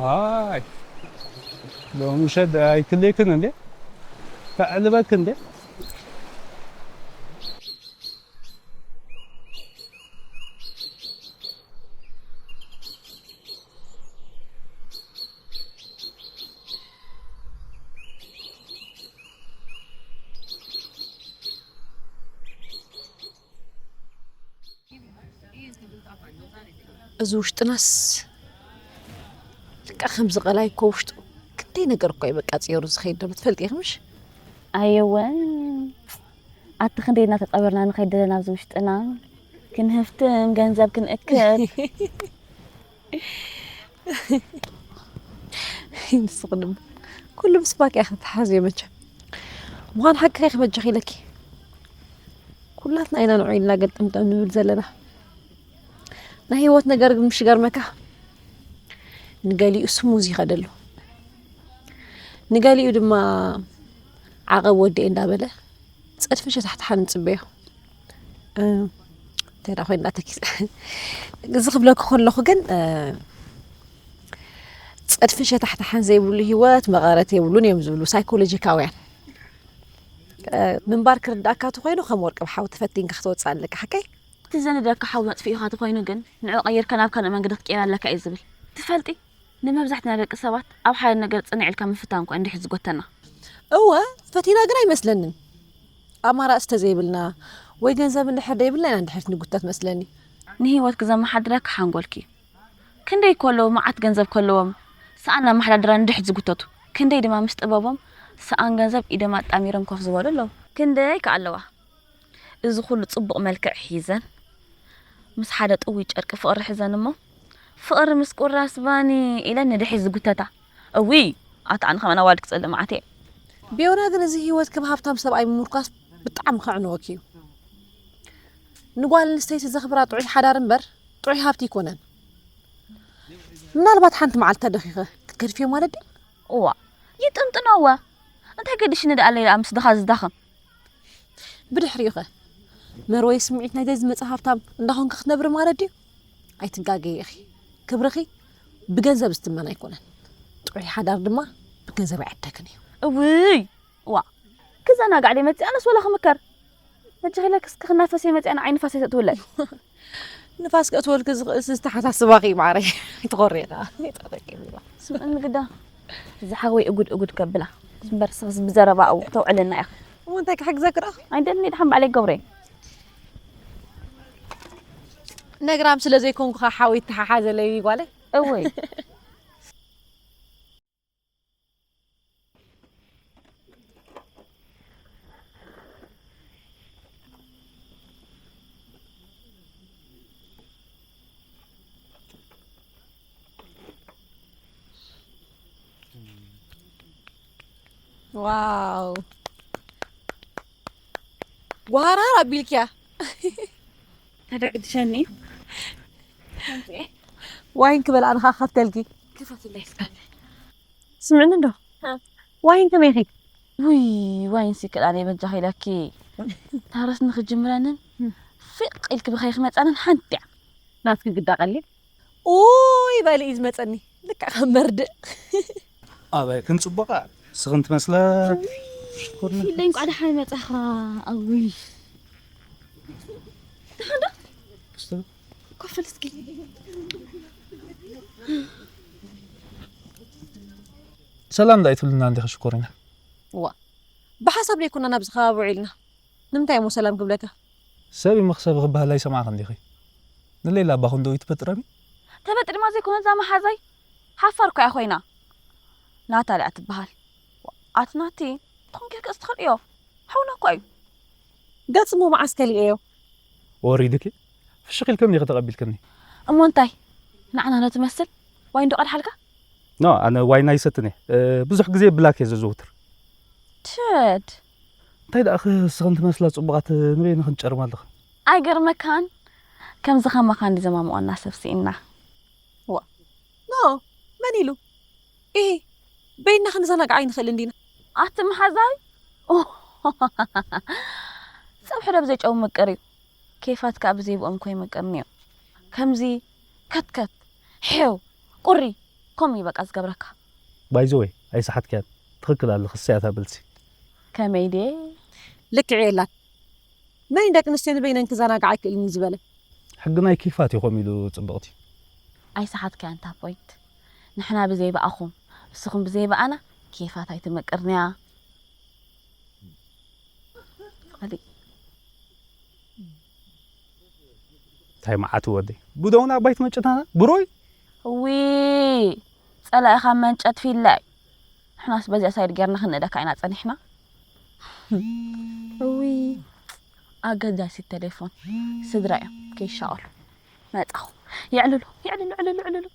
ኣይ፣ ሎሚ ሸደ ኣይክልክን እንዴ? ከዕልበክ እንዴ? እዚ ውሽጥናስ ልክዕ ከምዚ ቀላይ እኮ ውሽጡ ክንደይ ነገር እኮ እዩ በቃ ጽዮሩ ዝኸይድ ዘሎ ትፈልጢ ኢኺ ምሽ? ኣየወ ኣቲ ክንደይ እናተጸበርና ንኸይድ ዘለና ኣብዚ ውሽጥና ክንህፍትም ገንዘብ ክንእክብ። ንስኺ ድማ ኩሉ ምስ ባክ ኢኺ ትተሓዝዮ መቸም። ምዃን ሓቅኺ ኢኺ በጃኺ ኢለኪ። ኩላትና ኢና ንዑ ኢልና ገልጠምጠም ንብል ዘለና። ናይ ህይወት ነገር ግን ምሽ ገርመካ ንገሊኡ ስሙዝ ይኸደሉ፣ ንገሊኡ ድማ ዓቐብ ወዲኤ እንዳበለ ጸድፍን ሸታሕታሕን ንጽበዮ። እ፣ እንታይ ደኣ ኮይና ተኪስ-፣ እዚ ክብለኪ ከለኹ ግን፣ እ፣ ጸድፍን ሸታሕታሕን ዘይብሉ ህይወት መቐረት የብሉን እዮም ዝብሉ ሳይኮሎጂካውያን። እ፣ ምንባር ክርዳእካ ተኾይኑ ከም ወርቂ ብሓዊ ተፈቲንካ ክትወጽእ ኣለካ። ሓቀይ? እቲ ዘንደካ ሓዊ መጥፊእኻ ተኾይኑ ግን ንዑ ቀይርካ ናብ ካልእ መንገዲ ክትቀይር ኣለካ እዩ ዝብል። ትፈልጢ? ንመብዛሕትና ደቂ ሰባት ኣብ ሓደ ነገር ጽንዕ ኢልካ ምፍታን እኳ እንድሕር ዝጎተና። እወ፣ ፈቲና ግን ኣይመስለንን። ኣማራጺ ተዘይብልና ወይ ገንዘብ እንድሕር ደይብልና ኢና እንድሕር ንጉተት መስለኒ። ንህይወትኪ ዘመሓድረኪ ሓንጎልኪ እዩ። ክንደይ እኮ ኣለዉ መዓት ገንዘብ ከለዎም ሰኣን ኣመሓዳድራ እንድሕር ዝጉተቱ፣ ክንደይ ድማ ምስ ጥበቦም ሰኣን ገንዘብ ኢዶም ኣጣሚሮም ኮፍ ዝበሉ ኣለዉ። ክንደይ ከ ኣለዋ። እዚ ኩሉ ጽቡቕ መልክዕ ሒዘን፣ ምስ ሓደ ጥውይ ጨርቂ ፍቕሪ ሒዘን እሞ፣ ፍቕሪ ምስ ቁራስ ባኒ ኢለን ንድሕሪት ዝጉተታ። እውይ! ኣታ ኣነ ከማን ኣዋልድ ክጸልእ መዓት እየ። ቢዮና ግን እዚ ህይወት ከም ሃብታም ሰብኣይ ምምርኳስ ብጣዕሚ ከዕንወኪ እዩ። ንጓል ኣንስተይቲ ዘኽብራ ጥዑይ ሓዳር እምበር ጥዑይ ሃብቲ ኣይኮነን። ምናልባት ሓንቲ መዓልቲ ተደኺኸ ክትገድፍዮ ማለት ድዩ? እዋ፣ ይጥንጥኖ እዋ። እንታይ ገዲሽኒ ደኣ ኣለይ ደኣ ምስ ድኻ ዝዳኸም? ብድሕሪኡ ኸ? መርወይ ስምዒት ናይ ዘይዝመጽእ ሃብታም እንዳኾንካ ክትነብሪ ማለት ድዩ? ኣይትጋገዪ ኢኺ። ክብርኺ ብገንዘብ ዝትመን ኣይኮነን። ጥዑይ ሓዳር ድማ ብገንዘብ ኣይዕደግን እዩ። እውይ፣ ዋ፣ ክዘናጋዕ ደይ መጽእ ኣነስ ወላ ክምከር። መጃኺ ኢለኪ እስኪ ክናፈስ እየ መጽእ ኣነ ዓይኒ ንፋስ ኣይተእትውለይ። ንፋስ ከእትወልኪ ዝኽእልሲ ዝተሓሳስባኺ እዩ ማዕረይ። ኣይትኾሪ ኢኻ። ይጠቕጠቂ ይብላ። ስምዕኒ ግዳ። እዚ ሓወይ እጉድ እጉድ ከብላ። እምበር ስኽስ ብዘረባ እው ተውዕለና ኢኻ። እሞ እንታይ ክሕግዘኪ ረኣኹ? ኣይደልን እየ ደሓን ባዕለይ ክገብሮ እየ። ነግራም ስለ ዘይኮንኩ ኸዓ ሓወይ ይተሓሓዘለይ ጓለይ። እወይ። ዋው። ጓራር ኣቢልኪያ። ተደግድሸኒ። ዋይን ክበልዓ ንኻ ከፍተልኪ። ክፈትለይ እስከ። ስምዕኒ እንዶ። ሃ። ዋይን ከመይ ኢኺ? ውይ፣ ዋይን ሲክል ኣነ በጃኺ ኢለኪ። ታረስ ንኽጅምረንን ፊቕ ኢልኪ ብኸይ ክመጻንን ሓንቲ እያ። ናትኪ ግዳ ቀሊል። ኡይ በሊ እዩ ዝመጸኒ። ልክዕ ከም መርድእ። ኣበይ ክንጽቡቓ? ስኽን ትመስላ። ሽኮርና። ኢለይ እንቋዕ ደሓን መጻኻ። ኣውይ። ደሓን ዶ? ክስተ- ኮፍ በል እስኪ። ሰላም እንዳይ ትብልና እንዲኻ ሽኮሪና። ዋ፣ ብሓሳብ ደይኮና ናብዚ ከባቢ ውዒልና። ንምንታይ እሞ ሰላም ክብለካ? ሰብ እዩ መኽሰብ ክበሃል ኣይሰማዕኽን ዲኺ? ንሌላ ኣባኹም ዶ ይትፈጥረኒ? ተፈጥሪ ማ ዘይኮነ እዛ መሓዛይ ሓፋር እኮ እያ ኮይና። ናታልያ ትበሃል። ኣቲ ናቲ፣ ትኹን ጌርካ እስትኽልእዮ። ሓውና እኮ እዩ። ገጽ እሞ መዓስ ከሊኤዮ? ወሪድኪ? ፍሽኽ ኢልክኒ ኢኺ ተቐቢልክኒ። እሞ እንታይ? ንዓና ዶ ትመስል? ዋይን ዶ ቀድሓልካ? ኖ፣ ኣነ ዋይን ኣይሰትን እየ። እ፣ ብዙሕ ግዜ ብላክ እየ ዘዘውትር። ትድ። እንታይ ደኣ ንስኽን ትመስላ ጽቡቓት ንበይንኽን ትጨርማ ኣለኽን? ኣይገርመካን? ከምዚ ከማኻ እንዲ ዘማምቖና ሰብ ስኢንና። ዋ። ኖ፣ መን ኢሉ? ኢሂ፣ በይንና ክንዘናጋዕ ኣይንኽእልን ዲና? ኣቲ መሓዛይ? ኦ፣ ጸብሒ ዶ ብዘይ ጨው ምቅር እዩ። ኬፋት ከኣ ብዘይ ብኦም እኮ ይምቅርኒ እዩ። ከምዚ ከትከት፣ ሔው፣ ቁሪ፣ ከምኡ እዩ በቃ ዝገብረካ። ባይ ዘ ወይ፣ ኣይሰሓትክያን። ትኽክል ኣለኺ፣ እሰይ እታ ብልጺ። ከመይ ድየ? ልክዕ የላን። መን እዩ ደቂ ኣንስትዮ ንበይነን ክዘናግዓ ኣይክእልን እዩ ዝበለ? ሕጊ ናይ ኬፋት እዩ ከምኡ ኢሉ ጽብቕቲ። ኣይሰሓትክያን እታ ፖይንት። ንሕና ብዘይ ብኣኹም፣ ንስኹም ብዘይ ብኣና፣ ኬፋት ኣይትምቅርንያ። ፍቓደይ። እንታይ መዓት ወደይ። ብደውና ኣባይ ትመጭታና? ብሮይ? እዊ፣ ጸላኢኻ መንጨት ፊላይ። ንሕናስ በዚኣ ሳይድ ጌርና ክንእደካ ኢና ጸኒሕና። እዊ፣ ኣገዳሲት ቴሌፎን። ስድራ እዮም፣ ከይሻቐሉ። መጻኹ። የዕልሉ፣ የዕልሉ፣ የዕልሉ፣ የዕልሉ።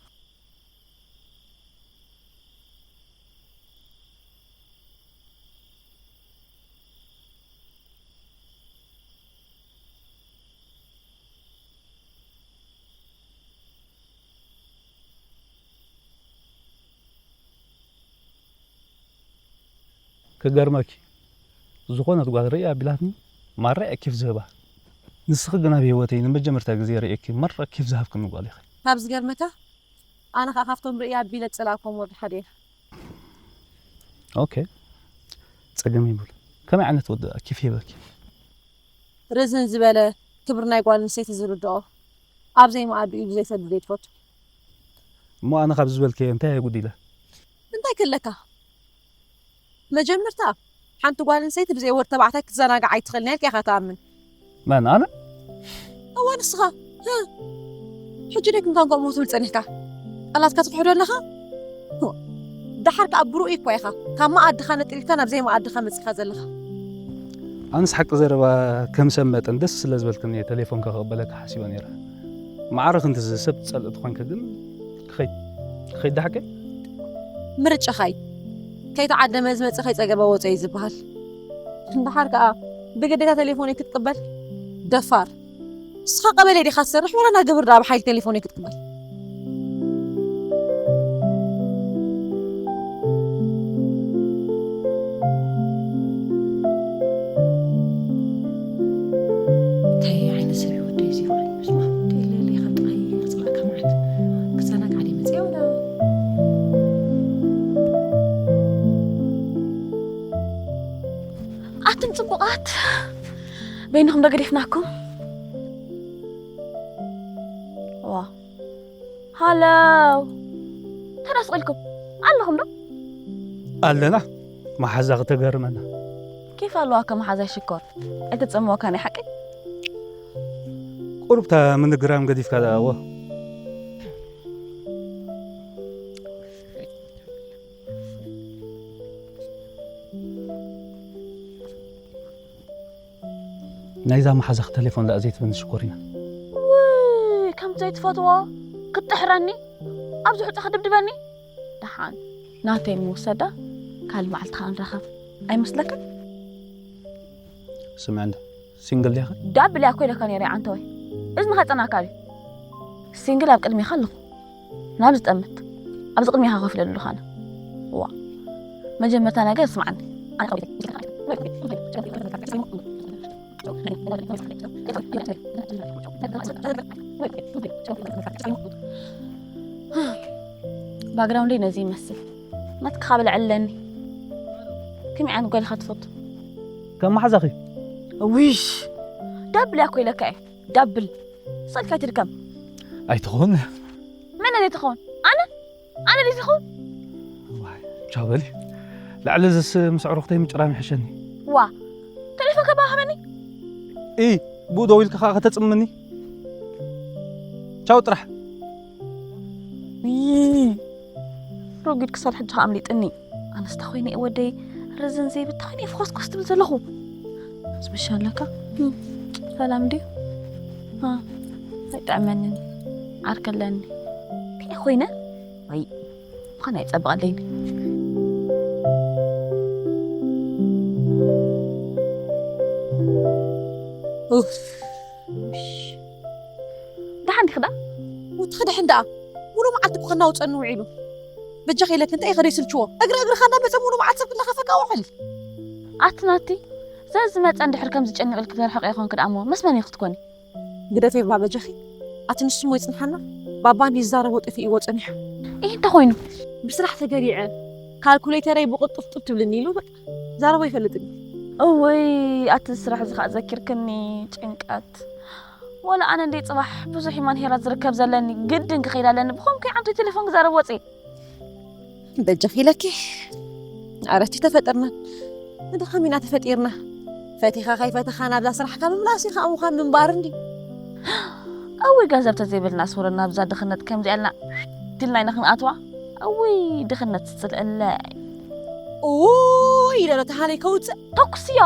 ክገርመኪ፣ ዝኾነት ጓል ርእያ ኣቢላትኒ፣ ማራ እየ ኬፍ ዝህባ። ንስኺ ግን ኣብ ህይወተይ ንመጀመርታ ግዜ ርእየኪ፣ ማራ ኬፍ ዝሃብክኒ ጓል ኢኺ። ካብ ዝገርመካ፣ ኣነ ኸኣ ካብቶም ርእያ ኣቢለ ዝጸላእክዎም ወዲ ሓደ እየ። ኦኬ፣ ጸገም የብሉ። ከመይ ዓይነት ወዲ ኬፍ ይህበኪ? ርዝን ዝበለ፣ ክብሪ ናይ ጓል ኣንስተይቲ ዝርድኦ፣ ኣብ ዘይመኣድኡ ብዘይሰድድ ዘይትፈቱ። እሞ ኣነ ካብ ዝበልክዮ እንታይ እየ ጉዲለ? እንታይ ክህለካ? መጀመርታ፣ ሓንቲ ጓል ኣንስተይቲ ብዘይ ወዲ ተባዕታይ ክትዘናጋዕ ኣይትኽእልን እያ ኢልካ ኢኻ ትኣምን። መን፣ ኣነ? እወ፣ ንስኻ። ህ። ሕጂ ደይ ክንካን ከምኡ ትብል ጸኒሕካ? ቃላትካ ትክሕዶ ኣለኻ? ህ። ደሓር ከኣ ብርኡይ እኳ ኢኻ። ካብ መኣድኻ ነጢልካ ናብ ዘይመኣድኻ መጺኻ ዘለኻ። ኣነስ ሓቂ ዘረባ ከም ሰብ መጠን ደስ ስለ ዝበልክኒ እየ ቴሌፎንካ ክቕበለካ ሓሲበ ነይረ። ማዕረ ክንድዚ ሰብ ትጸልእ ተኾንካ ግን ክኸይድ፣ ክኸይድ ደሓቀ? ምርጫኻ እዩ። ከይተዓደመ ዝመጽእ ከይጸገበ ወጸ እዩ ዝበሃል። ደሓር ከኣ ብግዴታ ቴሌፎነይ ክትቅበል? ደፋር። ንስኻ ቀበሌ ዲኻ ትሰርሕ ወላ ናይ ግብር ደኣ ብሓይሊ ቴሌፎነይ ክትቅበል? ኣት በይንኹም ዶ ገዲፍናኩም? ዋ ሃሎ፣ ተዳስቕ ኢልኩም ኣለኹም ዶ? ኣለና። መሓዛ ክተገርመና። ኬፍ ኣለዋ ከ መሓዛ ሽኮር? ኣይተጸምወካ ናይ ሓቂ? ቁሩብ እታ ምንግራም ገዲፍካ ደኣዎ። ናይዛ መሓዛኽ ቴሌፎን ደኣ ዘይትብኒ ሽኮሪና። ውይ ከምቲ ዘይትፈትዎ ክትጥሕረኒ ኣብዚ ሑጻ ክድብድበኒ። ደሓን ናተይ ምውሰዳ ካልእ መዓልቲ ኸኣ ንራኸብ ኣይመስለካን? ስምዕ እንዶ ሲንግል ዲኻ? ዳብል እያ እኮ ኢለካ ነይረ ዓንተወይ። እዝንኻ ጸናካ ድዩ? ሲንግል ኣብ ቅድሜኻ ኣለኹ። ናብ ዝጠምት ኣብዚ ቅድሜኻ ኮፍ ኢለ ኣለኹ ኣነ። ዋ መጀመርታ ነገር ስምዓኒ። ባክግራውንደይ ነዚ ይመስል። ናትካ ካብ ለዕለኒ። ከመይ ዓይነት ጓል ኢኻ ትፈቱ? ከም መሓዛኺ። ዊሽ ዳብል እያ እኮ ኢለካ እየ። ዳብል ሰልካ ኣይትድከም። ኣይትኾን። መን ኣነ ትኸውን? ኣነ ኣነ ድዩ ዝኸውን? ዋይ ቻው በሊ። ልዕሊ ዝስ ምስ ዕሩኽተይ ምጭራም ይሕሸኒ። ዋ ቴሌፎን ከባኸበኒ። ኢ ብኡ ደው ኢልካ ከዓ ከተጽምኒ። ቻው ጥራሕ። ይ ረጒድ ክሳድ ሕጂ ከዓ ኣምሊጥኒ። ኣነስ ተኾይነ እየ ወደይ ርዝን ዘይብል ተኾይነ እየ ፍኾስኮስ ትብል ዘለኹ። ስብሻ ኣለካ ሰላም ድዩ? እ፣ ኣይጥዕመንን ዓርከለኒ። ከይ ኮይነ ወይ ምዃን ኣይጸብቐለይን። ኡፍ። ደሓን ዲኺ ደኣ? ወትኺ ደሕን ደኣ? ሙሉ መዓልቲ እኮ ከናውፀኒ ውዒሉ። በጃኺ ኢለኪ እንታይ ኢኺ ደይስልችዎ? እግሪ እግርኻ እናመፀ ሙሉ መዓልቲ ሰብ ክናኸፈካ ውዕል። ኣቲ ናቲ፣ ዘዝመፀ እንድሕር ከምዚ ጨኒቑ ኢልኪ ተርሕቕ ኢኾንኪ ደኣ እሞ ምስ መን ኢኺ ክትኮኒ? ግደፈይ እባ በጃኺ። ኣቲ ንሱ እሞ ይፅንሓና። ባባ እንዲ ዝዛረቦ ጠፊእዎ ፀኒሑ። ይህ እንተ ኮይኑ? ብስራሕ ተገሪዐ ካልኩሌተረይ ብቕልጡፍጡፍ ትብልኒ ኢሉ በቃ ዛረቦ ይፈልጥኒ። እወይ ኣቲ ስራሕ እዚ ከዓ ዘኪርክኒ ጭንቀት። ወላ ኣነ እንደ ፅባሕ ብዙሕ ሂማን ሄራት ዝርከብ ዘለኒ ግድን ክኸይድ ኣለኒ ብኸምኩ ዓንቶ ቴሌፎን ክዛረብ ወፅእ። በጃኺ ኢለኪ። ኣረቲ ተፈጠርና ንድኻም ኢና ተፈጢርና። ፈቲኻ ከይፈተኻ ናብዛ ስራሕካ ምምላስ ኢኻ ምዃን ምንባር እንዲ። እውይ ገንዘብ ተዘይብልና ስውረና ብዛ ድኽነት ከምዚ ያልና ድልና ኢና ክንኣትዋ። እውይ ድኽነት ስፅልእለ። ኡይ ኢለ ዶ ተሃለይ ከውፅእ ተኩስዮ።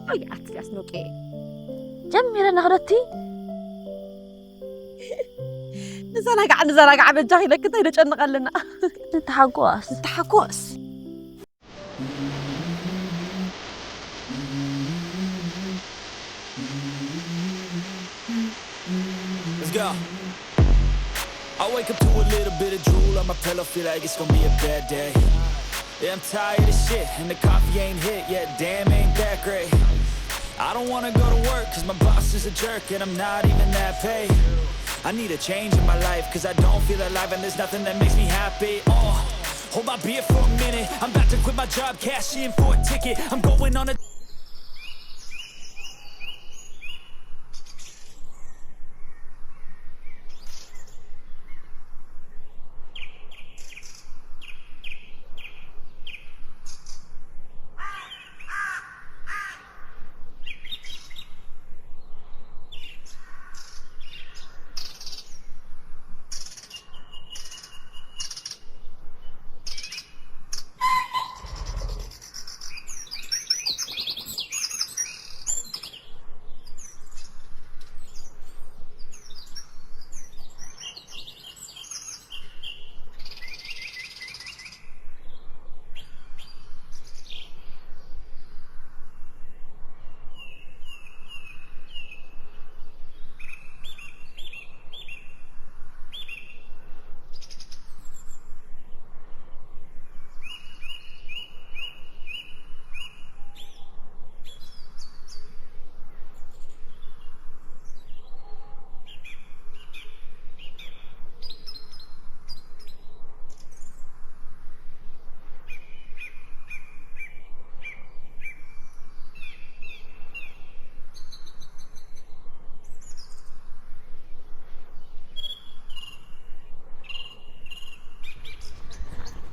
ኡይ ኣትያስ ኖቄ ጀሚረና ክደቲ። ንዘናጋዕ ንዘናጋዕ በጃኺ ኢለኪ እንታይ ደጨንቕ ኣለና። ንተሓጎስ ንተሓጎስ። Let's go. I wake up to a little bit of drool on my pillow, feel like it's gonna be a bad day. Yeah, I'm tired of shit, and the coffee ain't hit yet, damn, ain't that great. I don't wanna go to work, cause my boss is a jerk, and I'm not even that paid. I need a change in my life, cause I don't feel alive, and there's nothing that makes me happy. Oh, hold my beer for a minute, I'm about to quit my job, cash in for a ticket, I'm going on a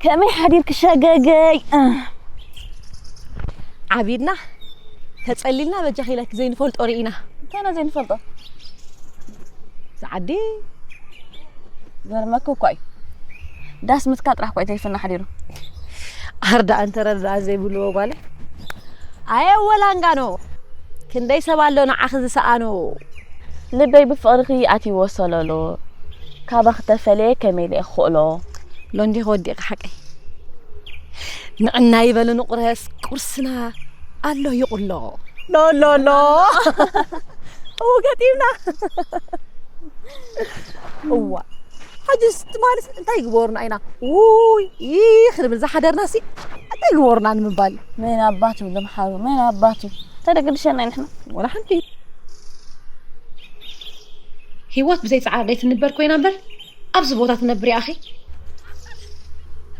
ከመይ ሓዲርክ ሸገገይ? ዓቢድና ተጸሊልና በጃኺ ኢለኪ ዘይንፈልጦ ርኢና። እንታይ ኢና ዘይንፈልጦ? ዝዓዲ ገርመክ እኮ እዩ። ዳስ ምትካ ጥራሕ እኮ እዩ ተሪፍና ሓዲሩ። ኣርዳ እንተ ረዳ ዘይብልዎ ጓለ። ኣየ ወላንጋኖ፣ ክንደይ ሰብ ኣሎ ንዓኺ ዝሰኣኖ። ልበይ ብፍቕርኺ ኣትይዎ ሰለሎ፣ ካባኺ ተፈልየ ከመይ ኢለ ክኽእሎ። ሎንዲኺ ወዲቕኪ ሓቀይ። ንዕና ይበል ንቑረስ ቁርስና ኣሎ ይቑሎ። ሎ ሎ ሎ። እው ገጢምና። እዋ። ሕጅስ ትማልስ እንታይ ይግበሩና ኢና? ውይ ይኽ ንብል ዝሓደርና ሲ እንታይ ይግበሩና ንምባል። መን ኣባቱ ልምሓሩ፣ መን ኣባቱ ተደግድሸና ንሕና። ወላ ሓንቲ። ህይወት ብዘይ ጻዕሪ ደይትንበር ኮይና እምበር ኣብዚ ቦታ ትነብር ኢኺ።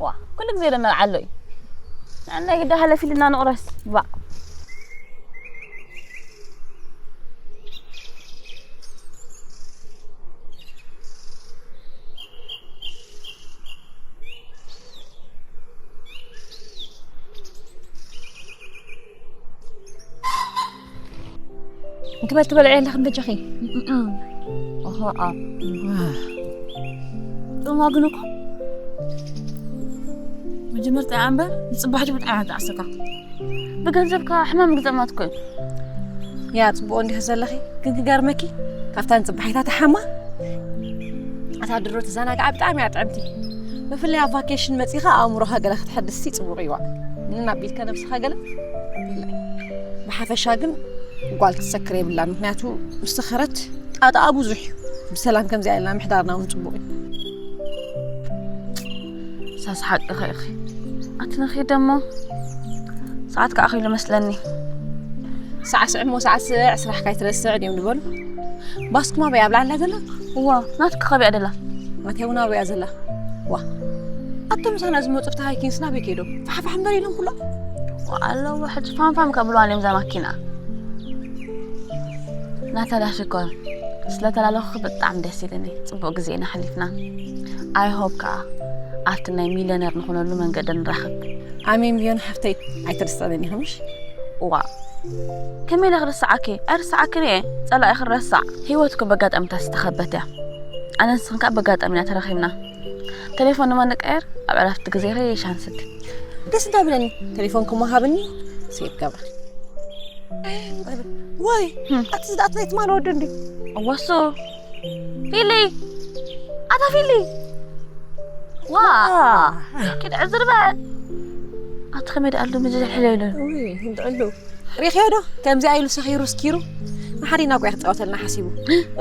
ዋ፣ ኩሉ ግዜ ዶ ነልዓሎ እዩ? ንዕና ግዳ ሃለፊልና ንቑረስ። ባ። እንክበል ትበልዐ ኣለኽን በጃኺ። እም፣ እም። ኦሆ፣ ኣብ። ዋህ። ጽማ ግን እኮ መጀመርታ እያ እምበር፣ ንጽባሕ ጅቡት ዓያ ተዓሰካ። ብገንዘብካ ሕማም ግዘማት እኮ እዩ። ያ፣ ጽቡቕ እንዲኺ ዘለኺ፣ ግን ክገርመኪ፣ ካብታ ንጽባሒታ ተሓማ፣ ኣታ ድሮ ትዘናግዓ ብጣዕሚ እያ ጥዕምቲ። ብፍላይ ኣብ ቫኬሽን መጺኻ ኣእምሮኻ ገለ ክትሐድስሲ ጽቡቕ እዩ። ንናብ ኢልካ ነብስኻ ገለ ብሓፈሻ ግን ጓል ክትሰክር የብላን፣ ምኽንያቱ ምስ ሰኸረት ጣጣኣ ብዙሕ እዩ። ብሰላም ከምዚኣ ኢልና ምሕዳርና እውን ጽቡቕ እዩ። ሳስ ሓቅኺ ኢኺ። ኣቲ ንኺድ እሞ፣ ሰዓት ከኣ ኺሉ መስለኒ። ሳዕስዕ እሞ ሳዕስዕ፣ ስራሕካ ኣይትረስዕ ድዮም ዝበሉ? ባስኩም ኣበይ ኣብ ላዕላ ዘላ? እዋ፣ ናትኪ ከቢኣ ደላ። ናተይ እውን ኣብያ ዘላ። ዋ፣ ኣቶም ምሳና ዝመጹ ብታ ሃይኪንስ ናበይ ከይዶም? ፋሕፋሕ እምበር ኢሎም ኩሎም። ኣለዉ፣ ሕጂ ፋንፋን ከብልዋን እዮም እዛ ማኪና። ናታልያ ሽኮር፣ ስለተላለኹኺ ብጣዕሚ ደስ ኢሉኒ። ጽቡቕ ግዜ ኢና ሓሊፍና። I hope ከኣ ኣብቲ ናይ ሚልዮነር ንኾነሉ መንገዲ ንራኸብ። ኣሜን ሚዮን ሓፍተይ፣ ኣይትርስዕንኒ ኢኺ ምሽ? እዋ፣ ከመይ ኢለ ክርስዓኪ? ኣይርስዓክን እየ። ጸላኢኺ ክረሳዕ። ህይወት እኮ በጋጣሚታት ዝተኸበት እያ። ኣነ ንስኽን ከኣ በጋጣሚ ኢና ተራኺብና። ቴሌፎን ድማ ንቀየር፣ ኣብ ዕረፍቲ ግዜኺ ሻንስኪ። ደስ እንዳበለኒ ቴሌፎን ክሞ ሃብኒ፣ ሴቭ ገብራ። ወይ፣ ህም። ኣቲ ዝዳኣት ናይ ትማል ወዲ እንዲ? እወ፣ እሱ። ፊሊ! ኣታ ፊሊ! ዋ! ዋ! ኪድ ዕዝር በል! ኣቲ ከመይ ደኣሉ ምጅልሕል ኢሉ? ውይ፣ እንድዕሉ። ሪኽዮ ዶ? ከምዚኣ ኢሉ ሰኺሩ ስኪሩ ንሓዲና እኮ እዩ ክጻወተልና ሓሲቡ።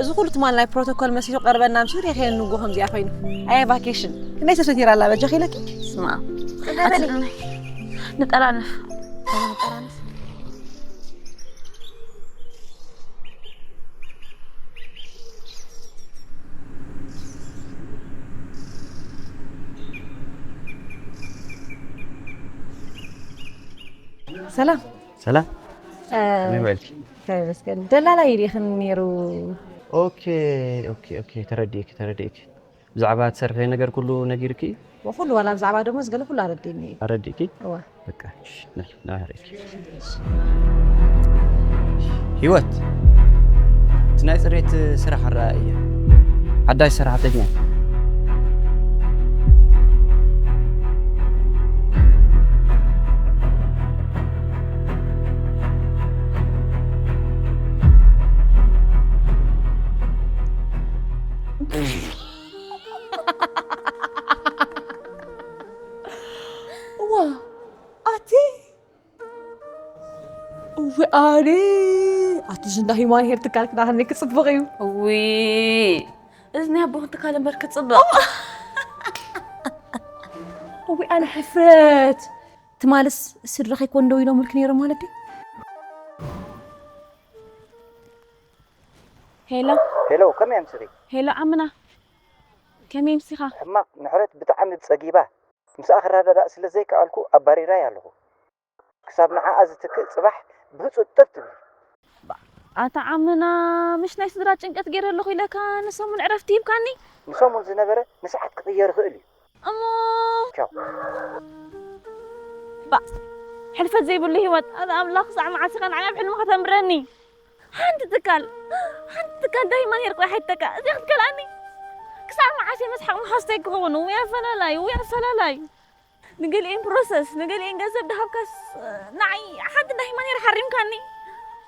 እዚ ኩሉ ትማል ናይ ፕሮቶኮል መሲሉ ቀርበና ምሽ ሪኽዮ ንጎ ከምዚኣ ኮይኑ። ኣየ ቫኬሽን። ክንደይ ሰብ ሰቲራ ኣላ በጃኺ ኢለኪ? ስማ። ኣቲ ንጠራንፍ። ንጠራንፍ። ሰላም። ሰላም። እ፣ ከመይ ውዒልኪ? ከመይ ይመስገን። ደላላይ ዲኽን ነይሩ? ኦኬ፣ ኦኬ፣ ኦኬ፣ ተረዲእኪ፣ ተረዲእኪ። ብዛዕባ ትሰርሕዮ ነገር ኩሉ ነጊርኪ? ወኩሉ ዋላ ብዛዕባ ደሞዝ ገለ ኩሉ ኣረዲእኒ እዩ። ኣረዲእኪ? እወ። በቃ፣ እሺ፣ ና፣ ና፣ ኣረዲእኪ። ህይወት፣ እቲ ናይ ጽሬት ስራሕ ኣረኣእያ። ሓዳሽ ሰራሕተኛ። እዋ፣ ኣቲ፣ እዊ፣ ኣነ፣ ኣቲ ዝንዳ ሂማን ሄር ትካል ክዳህኒ ክጽብቕ እዩ። እዊ፣ እዚ ናይ ኣቦኽን ትካል እምበር ክጽብቕ። እዊ፣ ኣነ ሕፍረት። ትማልስ ስድራኺ ኮን ደው ኢሎምልኪ ነይሮም ማለት ድዩ? ሄሎ። ሄሎ፣ ከመይ ኣምሲኺ? ሄሎ፣ ዓምና። ከመይ ኣምሲኻ? ሕማቕ፣ ምሕረት ብጣዕሚ ጸጊባ። ምስኣ ክረዳዳእ ስለ ዘይከኣልኩ ኣባሪራያ ኣለኹ። ክሳብ ንዓኣ ዝትክእ ጽባሕ ብህጹጽ ጥብ ትብል። ኣታ ዓምና፣ ምሽ ናይ ስድራ ጭንቀት ገይረ ኣለኹ ኢለካ ንሰሙን ዕረፍቲ ሂብካኒ? ንሰሙን ዝነበረ ንሰዓት ክቕየር ይኽእል እዩ። እሞ ቻው። ባ ሕልፈት ዘይብሉ ህይወት። ኣታ ኣምላኽ፣ ክሳዕ መዓስ ኢኻ ንዓይ ኣብ ሕልምኻ ተንብረኒ? ሓንቲ ትካል፣ ሓንቲ ትካል ዳይማ ነይርኩ ይሓይተካ። እዚኣ ክትከልኣኒ? ክሳዕ መዓስ እየ መስሓቕ መሓዝተይ ክኸውን? ውይ ኣፈላላይ፣ ውይ ኣፈላላይ። ንገሊኤን ፕሮሰስ፣ ንገሊኤን ገንዘብ ድሃብካስ፣ ንዓይ ሓንቲ ዳይማ ነይራ ሓሪምካኒ።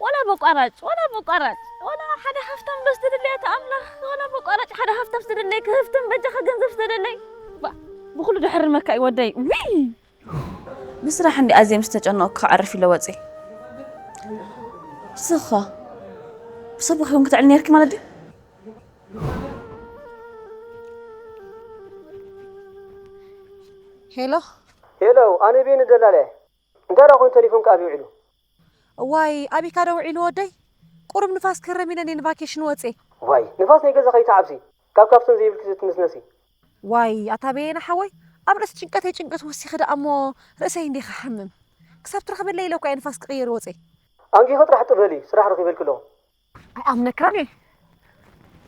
ወላ በቋራጭ፣ ወላ በቋራጭ፣ ወላ ሓደ ሃፍታም ዶ ዝተደለየ ኣታ ኣምላኽ፣ ወላ በቋራጭ ሓደ ሃፍታም ዝተደለየ ክህፍትም በጃኻ ገንዘብ ዝተደለየ። ባ፣ ብኹሉ ድሕርመካ እዩ ወደይ። ውይ! ብስራሕ እንዲ ኣዝየ ምስ ተጨነቕኩ ክዓርፍ ኢለ ወፅየ። ንስኻ ብሰብኺ እውን ክትዕሊ ነርኪ ማለት ድዩ? ሄሎ። ሄሎ፣ ኣነ ቤኒ ደላላ እየ። እንታይ ደኣ ኮይኑ ተሌፎንካ ኣብዩ ውዒሉ? እዋይ፣ ኣቢካ ዶ ውዒሉ ወደይ? ቁሩብ ንፋስ ክረም ኢለ እየ ንቫኬሽን ወፅየ። ዋይ፣ ንፋስ ናይ ገዛኺ ኣይትዓብሲ። ካብ ካፕቶን ዘይብልኪ ዘትንስነሲ። ዋይ፣ ኣታ በየነ ሓወይ፣ ኣብ ርእሲ ጭንቀተይ ጭንቀት ወሲኺ ደኣ እሞ ርእሰይ እንዴ ክሓምም። ክሳብ ትረኽበለይ ኢለ እኮ እየ ንፋስ ክቕይር ወፅየ። ኣንጊኺ ጥራሕ ጥበሊ፣ ስራሕ ረኺበልኪ ኣለኹ። ኣይኣምነካን እየ።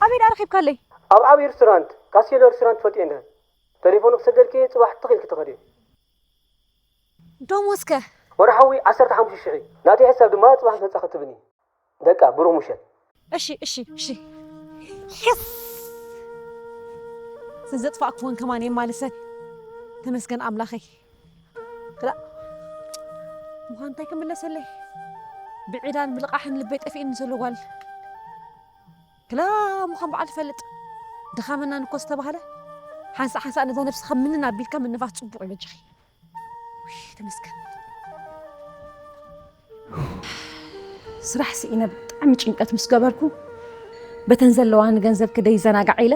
ኣበይ ደኣ ረኺብካለይ? ኣብ ዓብዪ ሬስቶራንት፣ ካስቴሎ ሬስቶራንት ትፈልጥዮ እንድኺ። ተሌፎኑ ክሰደልኪ እየ፣ ጽባሕ ትኽ ኢልኪ ትኸድዮ። ደሞዝከ? ወርሓዊ ዓሰርተ ሓሙሽተ ሽሕ እዩ። ናተይ ሕሳብ ድማ ጽባሕ ክመጻ ክትብኒ። በቃ፣ ብሩኽ ምሸት። እሺ፣ እሺ፣ እሺ። ሕስ! ዘጥፋእክዎን ከማን የማልሰን። ተመስገን ኣምላኸይ። ክላ-፣ ምዃን እንታይ ክምለሰለይ? ብዕዳን ብልቓሕን ልበይ ጠፊእኒ ዘሎ ጓል። ክላ ምዃን በዓል ትፈልጥ። ድኻመና ንኮ ዝተባህለ፣ ሓንሳእ ሓንሳእ ነዛ ነብስኻ ምንን ኣቢልካ ምንፋስ ጽቡቕ እዩ በጃኺ። ውይ፣ ተመስገን። ስራሕ ስኢነ ብጣዕሚ ጭንቀት ምስ ገበርኩ፣ በተን ዘለዋኒ ገንዘብ ክደይ ዘናጋዕ ኢለ፣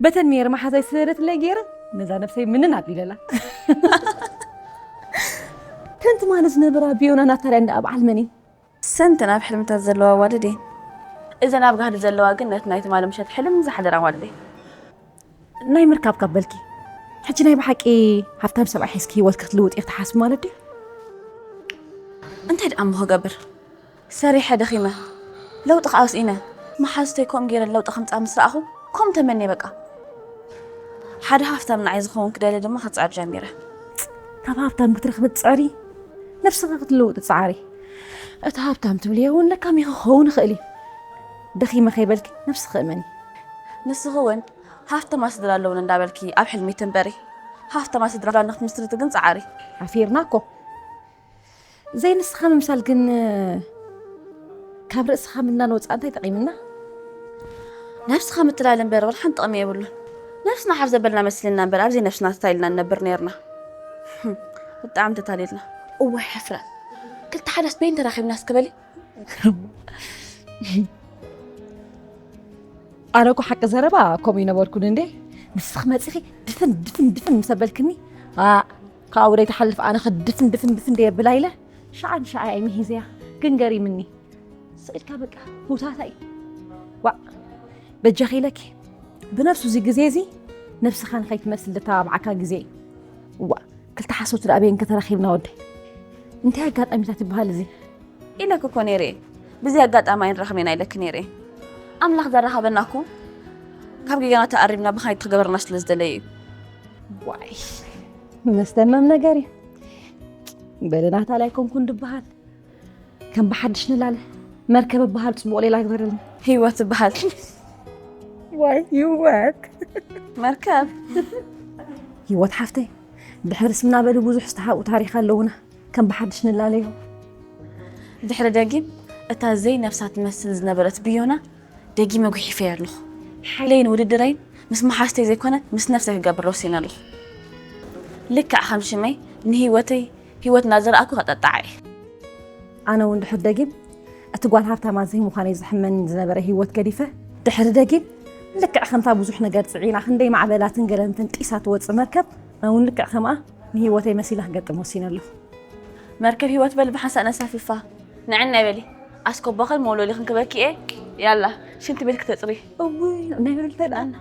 በተን ሜሪ መሓዛይ ዝሰደደትለይ ገይረ፣ ነዛ ነብሰይ ምንን ኣቢለላ። ከምቲ ማለት ዝነበራ ቢዮና ናታልያ እንዳ ኣብ ዓልመኒ። ሰንተን ኣብ ሕልምታት ዘለዋ ኣዋልድ እየን። እዘን ኣብ ጋህዲ ዘለዋ ግን ነቲ ናይ ትማሊ ምሸት ሕልም ዝሓደራ ኣዋልድ እየን። ናይ ምርካብ ካብ በልኪ፣ ሕጂ ናይ ብሓቂ ሃብታም ሰብኣይ ሒዝኪ ህይወትኪ ክትልውጥ ኢኺ ትሓስቢ ማለት ድዩ? እንታይ ደኣ እሞ ክገብር? ሰሪሐ ደኺመ፣ ለውጢ ከኣ ስኢነ፣ መሓዙተይ ከምኡ ገይረን ለውጢ ከምጽኣ ምስ ረኣኹ፣ ከምኡ ተመንየ በቃ። ሓደ ሃፍታም ንዓይ ዝኸውን ክደሊ ድማ ክጽዕር ጀሚረ። ካብ ሃብታም ክትረኽቢ ትጽዕሪ፣ ነብስኺ ክትልውጢ ትጽዓሪ። እቲ ሃብታም ትብልዮ እውን ለካሚ ክኸውን ይኽእል እዩ። ደኺመ ከይበልኪ ነብስኺ እመኒ። ንስኺ እውን ሃፍታማ ስድራ ኣለውን እንዳበልኪ ኣብ ሕልሚ ትንበሪ። ሃፍታማ ስድራ ንክትምስርቲ ግን ጸዓሪ። ሓፊርና እኮ። ዘይንስኻ ምምሳል ግን ካብ ርእስኻ ምናን ወጻእ እንታይ ጠቒምና? ነብስኻ ምትላል እምበር ወላ ሓንቲ ጥቕሚ የብሉን። ነብስና ሓፍ ዘበልና መሲልና እምበር ኣብዘይ ነብስና ተታሊልና ንነብር ነይርና። ብጣዕሚ ተታሊልና። እዋይ ሕፍረት። ክልተ ሓዳስ በይን ተራኺብና እስኪ በሊ። ኣነ እኮ ሓቂ ዘረባ ከምኡ ይነበርኩን እንዴ። ንስኺ መጺኺ ድፍን ድፍን ድፍን ምስ ኣበልክኒ፣ ኣ፣ ካብኡ ደይ ትሓልፍ ኣነ ኸ ድፍን ድፍን ድፍን ደይ ኣብል ኢለ ሸዓን ሸዓ እየ ምሂዘያ። ግን ገሪምኒ። ስቕ ኢልካ በቃ ህውታታ እዩ። ዋእ፣ በጃኺ ኢለኪ። ብነብሱ እዚ ግዜ እዚ ነብስኻ ንኸይትመስል ዝተባብዓካ ግዜ እዩ። ዋእ፣ ክልተ ሓሶት ደኣ በየን ከተራኺብና ወደይ? እንታይ ኣጋጣሚታት ይበሃል እዚ? ኢለኪ እኮ ነይረ እየ። ብዚ ኣጋጣሚ ኣይንራኸብን ኢና ኢለኪ ነይረ እየ። ኣምላኽ ዘራኸበና እኮ ካብ ጌጋና ተኣሪምና ብኻይድ ክገበርና ስለ ዝደለየ እዩ። ዋይ፣ መስተመም ነገር እዩ። በለ ናታላይ ኮንኩን ድበሃል። ከም ብሓድሽ ንላለ። መርከብ እበሃል ጽቡቕ ሌላ ግበረልና። ህይወት እበሃል። ዋይ፣ ህይወት። መርከብ። ህይወት ሓፍተይ፣ ድሕሪ ስምና በሊ ብዙሕ ዝተሓብኡ ታሪኽ ኣለዉና። ከም ብሓድሽ ንላለዮ። ድሕሪ ደጊም እታ ዘይነብሳ ትመስል ዝነበረት ብዮና ደጊመ ጉሒፈያ ኣለኹ። ሓይለይን ውድድረይን ምስ መሓዝተይ ዘይኮነ ምስ ነብሰይ ክገብር ወሲነ ኣለኹ። ልክዕ ከም ሽመይ ንህይወተይ ህይወት እናዘራእኩ ከጠጣዓ እየ። ኣነ እውን ድሕሪ ደጊም እቲ ጓል ሃብታማት ዘይምዃነይ ዝሕመኒ ዝነበረ ህይወት ገዲፈ፣ ድሕሪ ደጊም ልክዕ ከምታ ብዙሕ ነገር ጽዒና ክንደይ ማዕበላትን ገለንትን ጢሳ ትወጽእ መርከብ፣ ኣነ እውን ልክዕ ከምኣ ንህይወተይ መሲለ ክገጥም ወሲነ ኣለኹ። መርከብ ህይወት በሊ ብሓንሳእ ነሳፊፋ። ንዕናይ በሊ። ኣስኮባኽን መወልወሊኽን ክበኪ እየ። ያላ፣ ሽንቲ ቤት ክተጽሪ። እውይ፣ ናይ በሊ እንታይ ደኣና?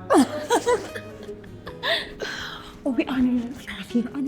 እውይ፣ ኣነ፣ ኣነ፣ ኣነ፣